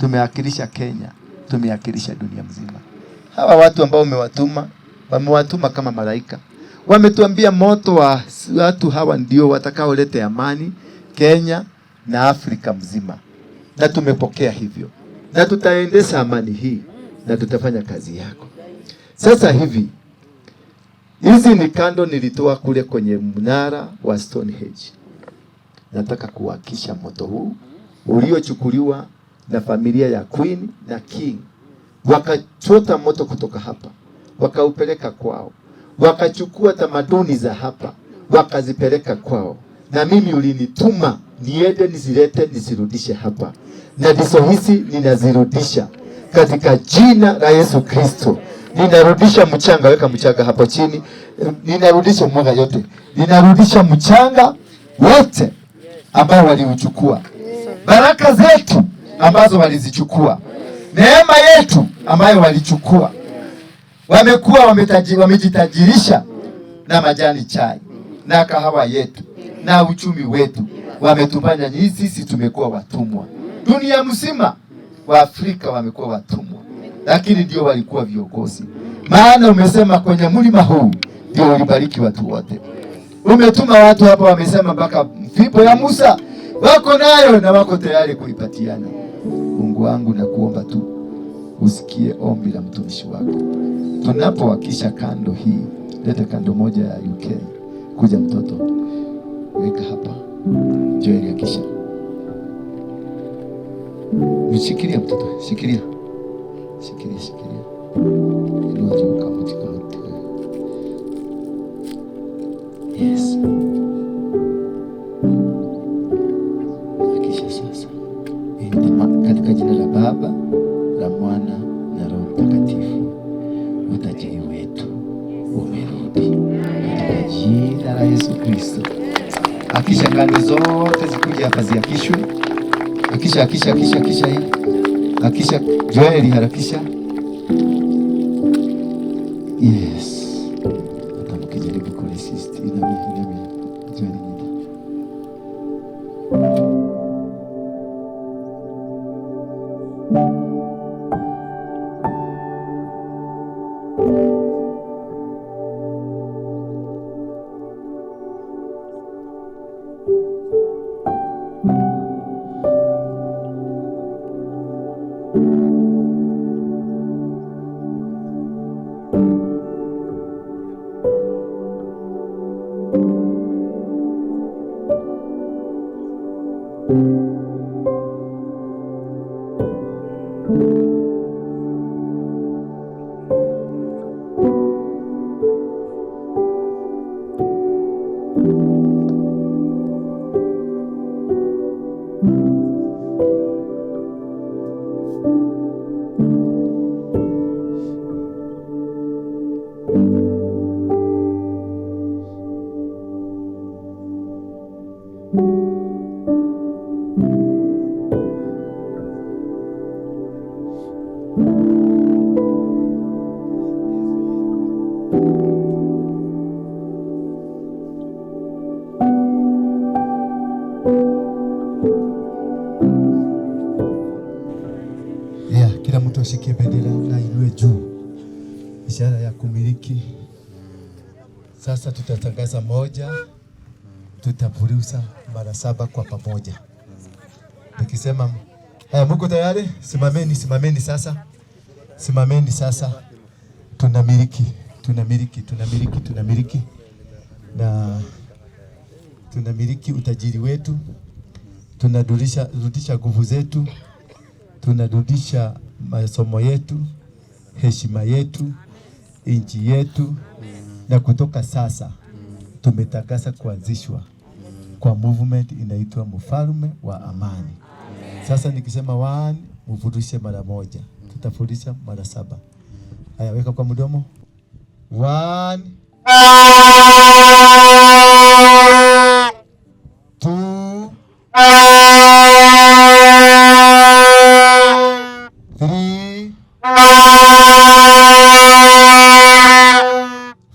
tumewakilisha Kenya, tumewakilisha dunia mzima. Hawa watu ambao umewatuma, wamewatuma kama malaika. Wametuambia moto wa watu hawa ndio watakaoleta amani Kenya na Afrika mzima. Na tumepokea hivyo. Na tutaendesha amani hii na tutafanya kazi yako. Sasa hivi hizi ni kando nilitoa kule kwenye mnara wa Stonehenge. Nataka kuwakisha moto huu uliochukuliwa na familia ya Queen na King. Wakachota moto kutoka hapa, wakaupeleka kwao. Wakachukua tamaduni za hapa, wakazipeleka kwao. Na mimi ulinituma niende nizilete nizirudishe hapa. Na ndizo hizi ninazirudisha katika jina la Yesu Kristo. Ninarudisha mchanga, weka mchanga hapo chini. Ninarudisha mwaga yote. Ninarudisha mchanga wote ambao waliuchukua. Baraka zetu ambazo walizichukua. Neema yetu ambayo walichukua. Wamekuwa wamejitajirisha na majani chai na kahawa yetu na uchumi wetu. Wametufanya sisi tumekuwa watumwa. Dunia mzima wa Afrika wamekuwa watumwa, lakini ndio walikuwa viongozi. Maana umesema kwenye mlima huu ndio ulibariki watu wote. Umetuma watu hapa wamesema mpaka fimbo ya Musa wako nayo na wako tayari kuipatiana. Mungu wangu, nakuomba tu usikie ombi la mtumishi wako. Tunapowakisha kando hii, leta kando moja ya UK, kuja mtoto, weka hapa. Joel akisha mshikilia mtoto, shikilia, shikilia, shikilia, inua juu kamuti, kamuti. Yes. Akisha sasa, katika jina la Baba, la Mwana na Roho Mtakatifu, utajiri wetu umerudi katika jina la Yesu Kristo. Akisha kando zote zikuje hapa ziakishwe. Akisha, akisha, akisha, akisha hii. Akisha Joeli, harakisha. Yes. Hata mkijaribu kuresist, inamia, inamia. Joeli nyita. Yeah, kila mtu ashikie bendera na inue juu, ishara ya kumiliki. Sasa tutatangaza moja, tutapurusa mara 7 kwa pamoja. Nikisema haya, mko tayari? Simameni, simameni sasa, simameni sasa. Tunamiliki, tunamiliki, tunamiliki, tunamiliki na tunamiliki utajiri wetu, tunarudisha nguvu zetu, tunarudisha masomo yetu, heshima yetu, nchi yetu. Na kutoka sasa tumetangaza kuanzishwa kwa movement inaitwa Mfalme wa Amani. Sasa nikisema 1, mfundishe mara 1, tutafundisha mara 7. Haya, weka kwa mdomo. 1 2 3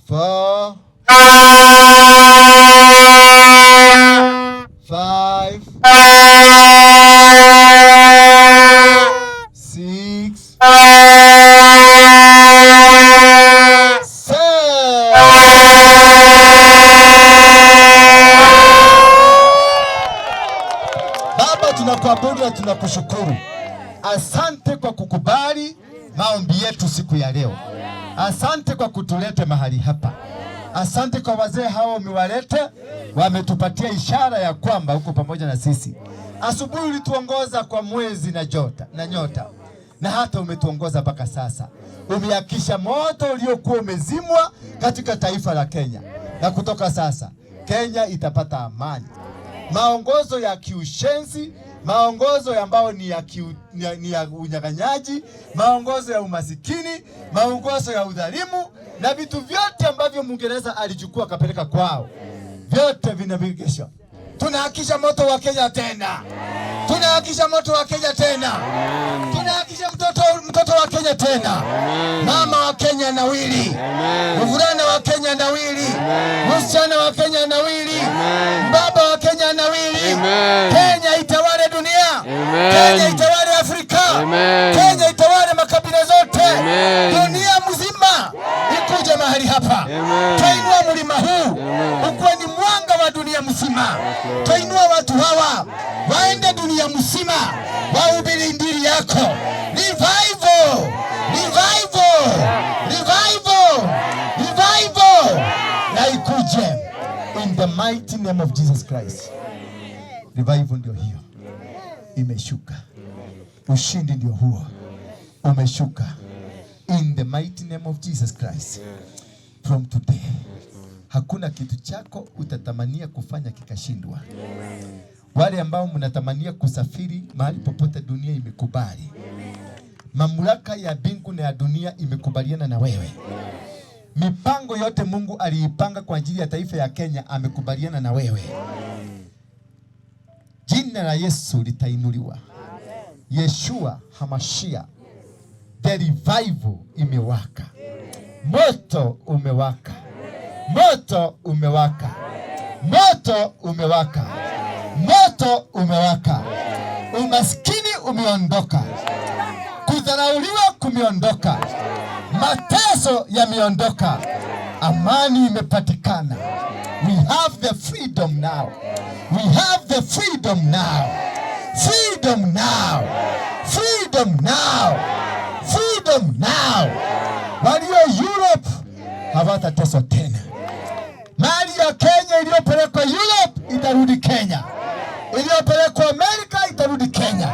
4 5 6 7. Baba, tunakuabudu na tunakushukuru. Asante kwa kukubali maombi yetu siku ya leo. Asante kwa kutulete mahali hapa. Asante kwa wazee hao umewalete, wametupatia ishara ya kwamba uko pamoja na sisi. Asubuhi ulituongoza kwa mwezi na jota na nyota, na hata umetuongoza mpaka sasa. Umeakisha moto uliokuwa umezimwa katika taifa la Kenya, na kutoka sasa Kenya itapata amani. Maongozo ya kiushenzi, maongozo ambayo ni ya unyang'anyaji, maongozo ya umasikini, maongozo ya udhalimu na vitu vyote ambavyo Mwingereza alichukua akapeleka kwao, vyote vinavigeshwa. Tunahakisha moto wa Kenya tena. Tunahakisha moto wa Kenya tena. Tunahakisha mtoto wa Kenya tena. Mama wa Kenya nawili. Mvulana wa Kenya nawili. Msichana wa Kenya nawili. Baba wa Kenya nawili. Kenya itawale Afrika. Amen. Kenya itawale makabila zote. Amen. Dunia mzima ikuje mahali hapa. Amen. Twainua mlima huu Amen. ukuwe ni mwanga wa dunia mzima. Lord. Twainua watu hawa waende dunia mzima wahubiri injili yako. Revival, revival, revival, revival na ikuje in the mighty name of Jesus Christ. Revival ndio hiyo imeshuka, ushindi ndio huo umeshuka in the mighty name of Jesus Christ. From today hakuna kitu chako utatamania kufanya kikashindwa. Wale ambao mnatamania kusafiri mahali popote, dunia imekubali, mamlaka ya mbingu na ya dunia imekubaliana na wewe. Mipango yote Mungu aliipanga kwa ajili ya taifa ya Kenya amekubaliana na wewe. Jina la Yesu litainuliwa. Yeshua Hamashia, the revival imewaka, moto umewaka, moto umewaka, moto umewaka, moto umewaka. Umaskini umeondoka, kudharauliwa kumeondoka, mateso yameondoka, amani imepatikana. We have the freedom now. We have the freedom now. Freedom now. Freedom now. Freedom now. Walio Europe hawatateswa tena. Mali ya Kenya iliyopelekwa Europe itarudi Kenya, iliyopelekwa Amerika itarudi Kenya.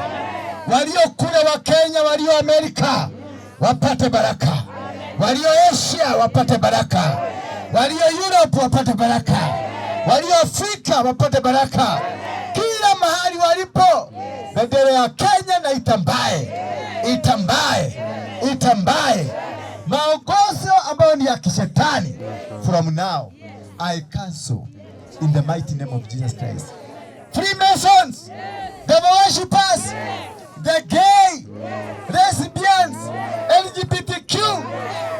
Walio kule wa Kenya, walio Amerika wapate baraka, walio Asia wapate baraka, walio Europe wapate baraka, walio Afrika wapate baraka, kila mahali walipo, bendera ya Kenya na itambae, itambae, itambae. Maongozo ambayo ni ya kishetani, from now I cancel in the mighty name of Jesus Christ. Freemasons, devil worshippers, the gay, lesbians, LGBTQ,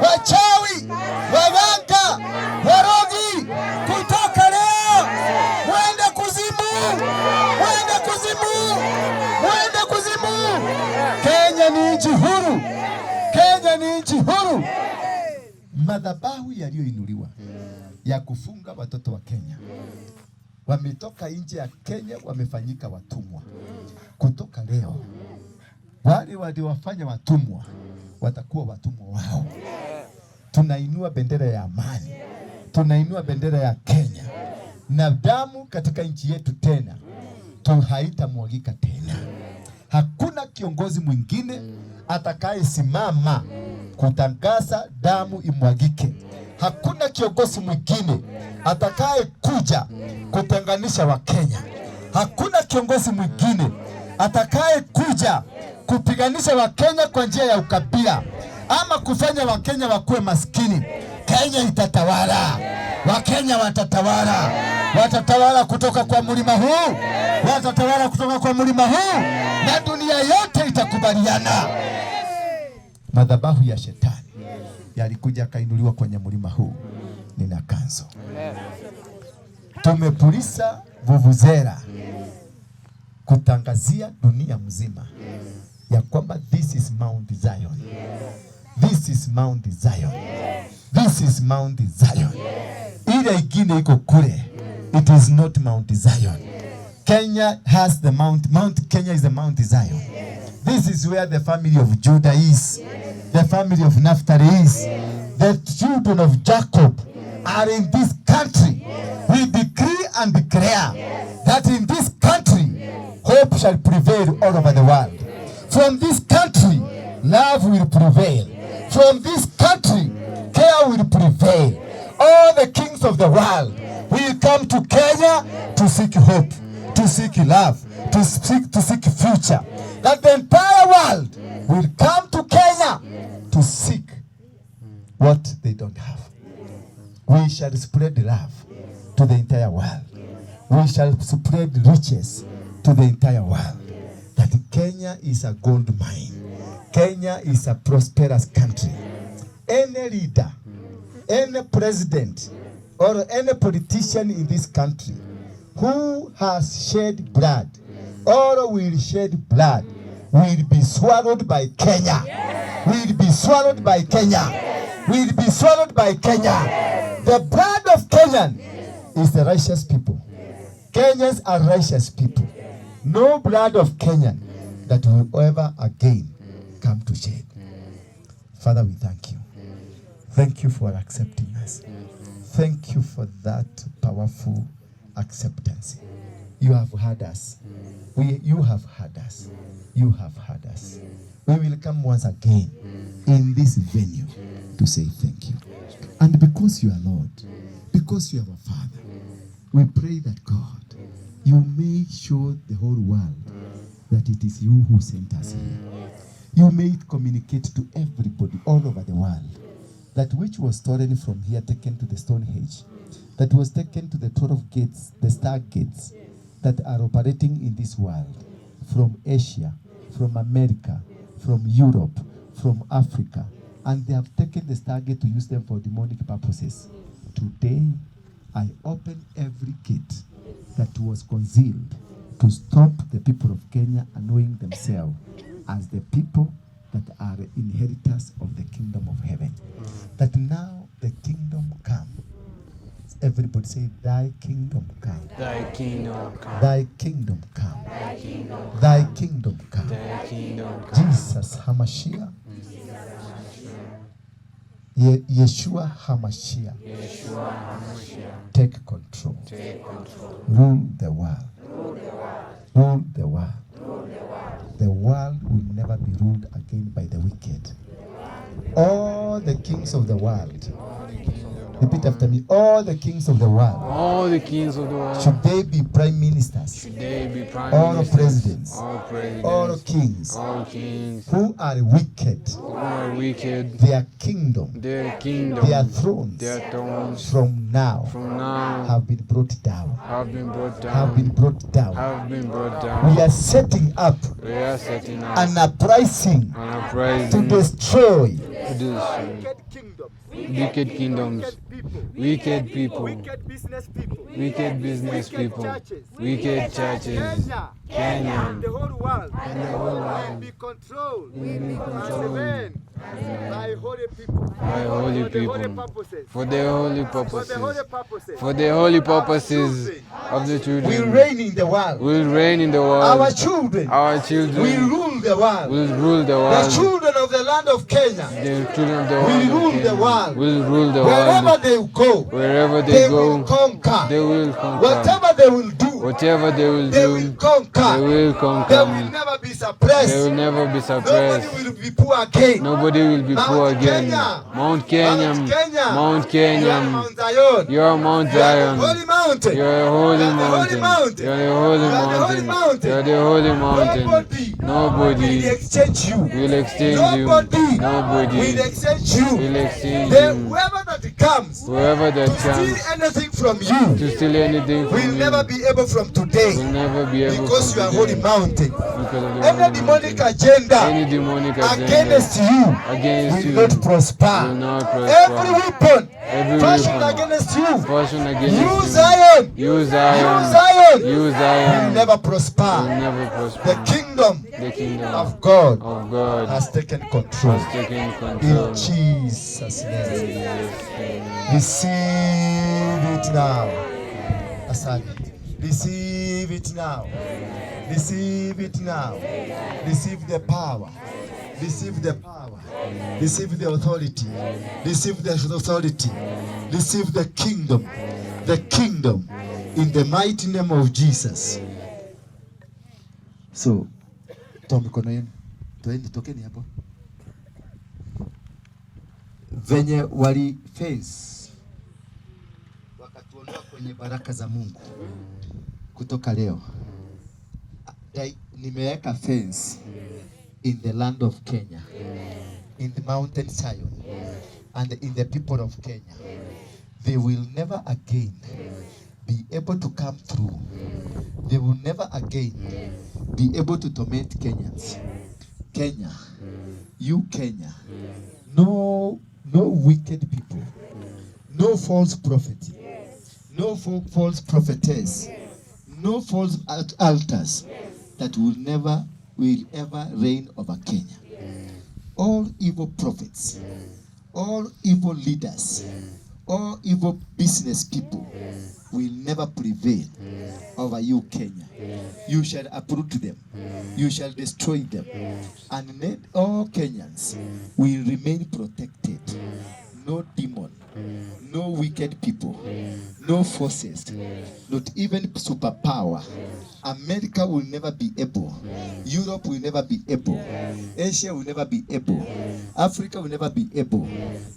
wachawi, waganga, warogi, kutoka leo mwende kuzimu, mwende kuzimu, mwende kuzimu. Kenya ni nchi huru, Kenya ni nchi huru. Madhabahu yaliyoinuliwa ya kufunga watoto wa Kenya wametoka nje ya Kenya, wamefanyika watumwa. Kutoka leo, wale waliowafanya watumwa watakuwa watumwa wao. Tunainua bendera ya amani, tunainua bendera ya Kenya, na damu katika nchi yetu tena tu haitamwagika tena. Hakuna kiongozi mwingine atakayesimama kutangaza damu imwagike. Hakuna kiongozi mwingine atakayekuja kutenganisha Wakenya. Hakuna kiongozi mwingine atakayekuja kupiganisha Wakenya kwa njia ya ukabila ama kufanya Wakenya wakuwe maskini. Kenya itatawala, Wakenya watatawala, watatawala kutoka kwa mlima huu, watatawala kutoka kwa mlima huu, na dunia yote itakubaliana. Madhabahu ya shetani yalikuja akainuliwa kwenye mlima huu, nina cancel. Tumepuliza vuvuzela kutangazia dunia mzima ya kwamba this is Mount Zion. This is Mount Zion. This is Mount Zion. Ile ingine iko kule. It is not Mount Zion. Kenya has the Mount, Mount Kenya is the Mount Zion. This is where the family of Judah is. The family of Naphtali is. The children of Jacob are in this country. We decree and declare that in this country, hope shall prevail all over the world. From this country, love will prevail. From this country, care will prevail. All the kings of the world will come to Kenya to seek hope, to seek love, to seek future. That the entire world will come to Kenya to seek what they don't have. We shall spread love to the entire world. We shall spread riches to the entire world. That Kenya is a gold mine. Kenya is a prosperous country. Any leader, any president, or any politician in this country who has shed blood, All will shed blood will be swallowed by Kenya. Will be swallowed by Kenya. Will be swallowed by Kenya. The blood of Kenyan is the righteous people. Kenyans are righteous people. No blood of Kenyan that will ever again come to shed. Father, we thank you. Thank you for accepting us. Thank you for that powerful acceptance. You have heard us. You have heard us. You have heard us. We will come once again in this venue to say thank you. And because you are Lord, because you are our Father, we pray that God, you may show the whole world that it is you who sent us here. You may communicate to everybody all over the world that which was stolen from here, taken to the Stonehenge, that was taken to the 12 gates, the star gates that are operating in this world, from Asia, from America, from Europe, from Africa, and they have taken the star gate to use them for demonic purposes. Today, I open every gate that was concealed to stop the people of Kenya knowing themselves as the people that are inheritors of the kingdom of heaven. That now the kingdom come. Everybody say, Thy kingdom come. Thy kingdom come. Thy kingdom come. Thy kingdom come. Thy kingdom come. Jesus Hamashiach. Yeshua Hamashiach. Yeshua HaMashiach. Take control. Take control. Rule the world. Rule the world. The world will never be ruled again by the wicked. All the kings of the world. Repeat after me. All the kings of the world. All the kings of the world. Should they be prime ministers? Should they be prime All ministers? presidents. All presidents. All kings. All kings. Who are wicked. Who are wicked. Their kingdom. Their kingdom. Their thrones. Their thrones. From now. From now. Have been brought down. Have been brought down. Have been brought down. Have been brought down. We are setting up. We are setting up. An uprising. An uprising. To destroy. To destroy. Wicked kingdoms, wicked people, wicked business people, wicked business people, wicked churches, Kenya, and the whole world, and the whole world will be controlled, will be controlled by holy people, by holy people, for the holy purposes, for the holy purposes, for the holy purposes of the children. Will reign in the world. Will reign in the world. Our children, our children will rule the world. Will rule the world. The children of the land of Kenya, the children of the world will rule of Kenya, the world. Will rule the Wherever world. they go, Wherever they they go, will conquer. They will conquer. Whatever they will do, whatever they will they do, will conquer. They will conquer. They will never be suppressed. They will never be suppressed. Nobody will be poor again. Nobody will be Mount poor again. Kenya. Mount Kenya. Mount Kenya. Mount Kenya. You are Mount Zion. You are Mount You are the Zion. holy mountain. You are a holy You are the holy mountain. mountain. You are the holy You are the holy mountain. mountain. You are the holy mountain. Nobody Nobody will exchange you. will exchange you. Nobody Nobody will exchange you. will exchange Then you. whoever that comes Whoever that to steal comes anything from you to steal anything from will you never be able from today, will never be able because from you are holy today. mountain. Because of the Any holy demonic mountain. agenda Any demonic agenda against you against will you not prosper. will not prosper. Every weapon Every fashioned weapon against you, fashioned against you you, Zion, you Zion, you Zion, you Zion, will never prosper. will never prosper. The kingdom The kingdom of God of God has taken control. has taken control. In Jesus' name. Jesus' name. Receive it now. Asante. Receive it now. Receive it now. Receive the power. Receive the power. Receive the authority. Receive the authority. Receive the kingdom. The kingdom. In the mighty name of Jesus. So, toa mikono yenu. Toeni, tokeni hapo. Venye wali face wakatuondoa kwenye baraka za Mungu. Kutoka leo nimeweka fence in the land of Kenya, in the mountain Zion, and in the people of Kenya. They will never again be able to come through. They will never again be able to torment Kenyans. Kenya, you Kenya, no, no wicked people, no false prophet, no false prophetess, no false altars that will never will ever reign over Kenya. All evil prophets, all evil leaders, all evil business people will never prevail over you, Kenya. You shall uproot them. You shall destroy them. And then all Kenyans will remain protected. No demon, no wicked people, no forces, not even superpower. America will never be able. Europe will never be able. Asia will never be able. Africa will never be able.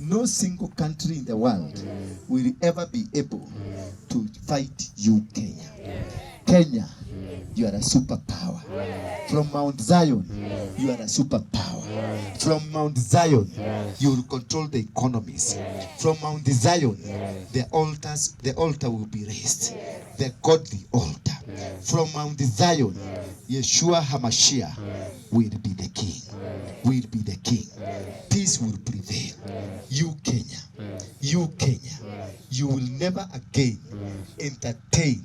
No single country in the world will ever be able to fight you, Kenya. Kenya, you are a superpower. From Mount Zion, you are a superpower. From Mount Zion, you will control the economies. From Mount Zion, the altar will be raised. The godly altar. From Mount Zion, Yeshua HaMashiach will be the king. Will be the king. Peace will prevail. You, Kenya, you, Kenya, you will never again entertain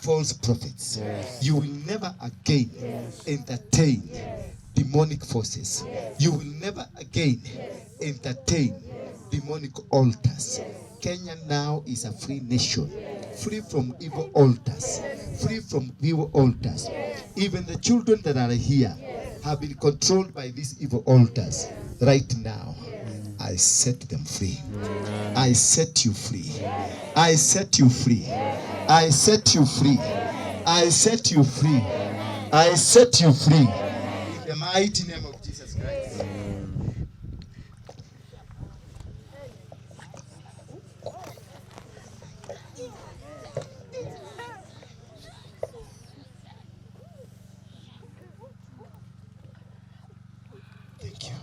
false prophets. You will never again entertain demonic forces. You will never again entertain demonic altars. Kenya now is a free nation, free from evil altars, free from evil altars. Even the children that are here have been controlled by these evil altars. Right now, I set them free. I set you free. I set you free. I set you free. I set you free. I set you free. In the mighty name of Jesus Christ. Thank you.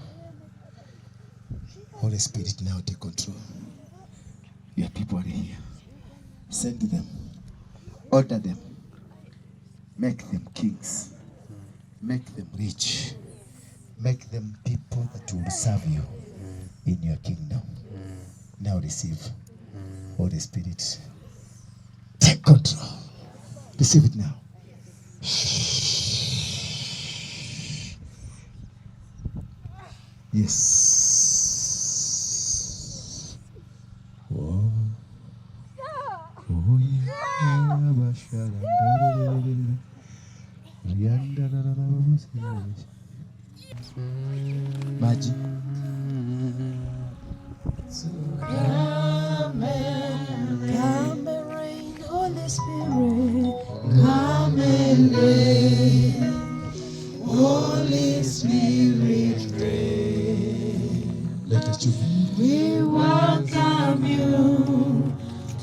Holy Spirit, now take control. Your people are here. Send them. Order them. Make them kings. Make them rich. Make them people that will serve you in your kingdom. Now receive. Holy Spirit, take control. Receive it now. Yes. Oh. Oh, yeah. Maji. Come and reign, Holy Spirit. Come and reign, Holy Spirit, reign. Let the children. We welcome you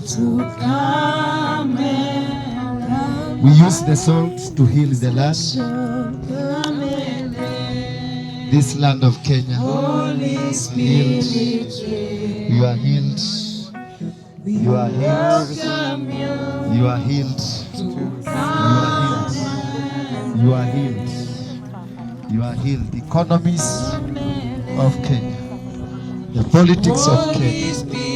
to come and come. We use the salt to heal the land. Come and reign, This land of Kenya. Holy Spirit, reign. You are healed. You are healed. Welcome you You are healed. to You are healed. You are healed. You are healed. The economies of Kenya. The politics of Holy Kenya. Spirit.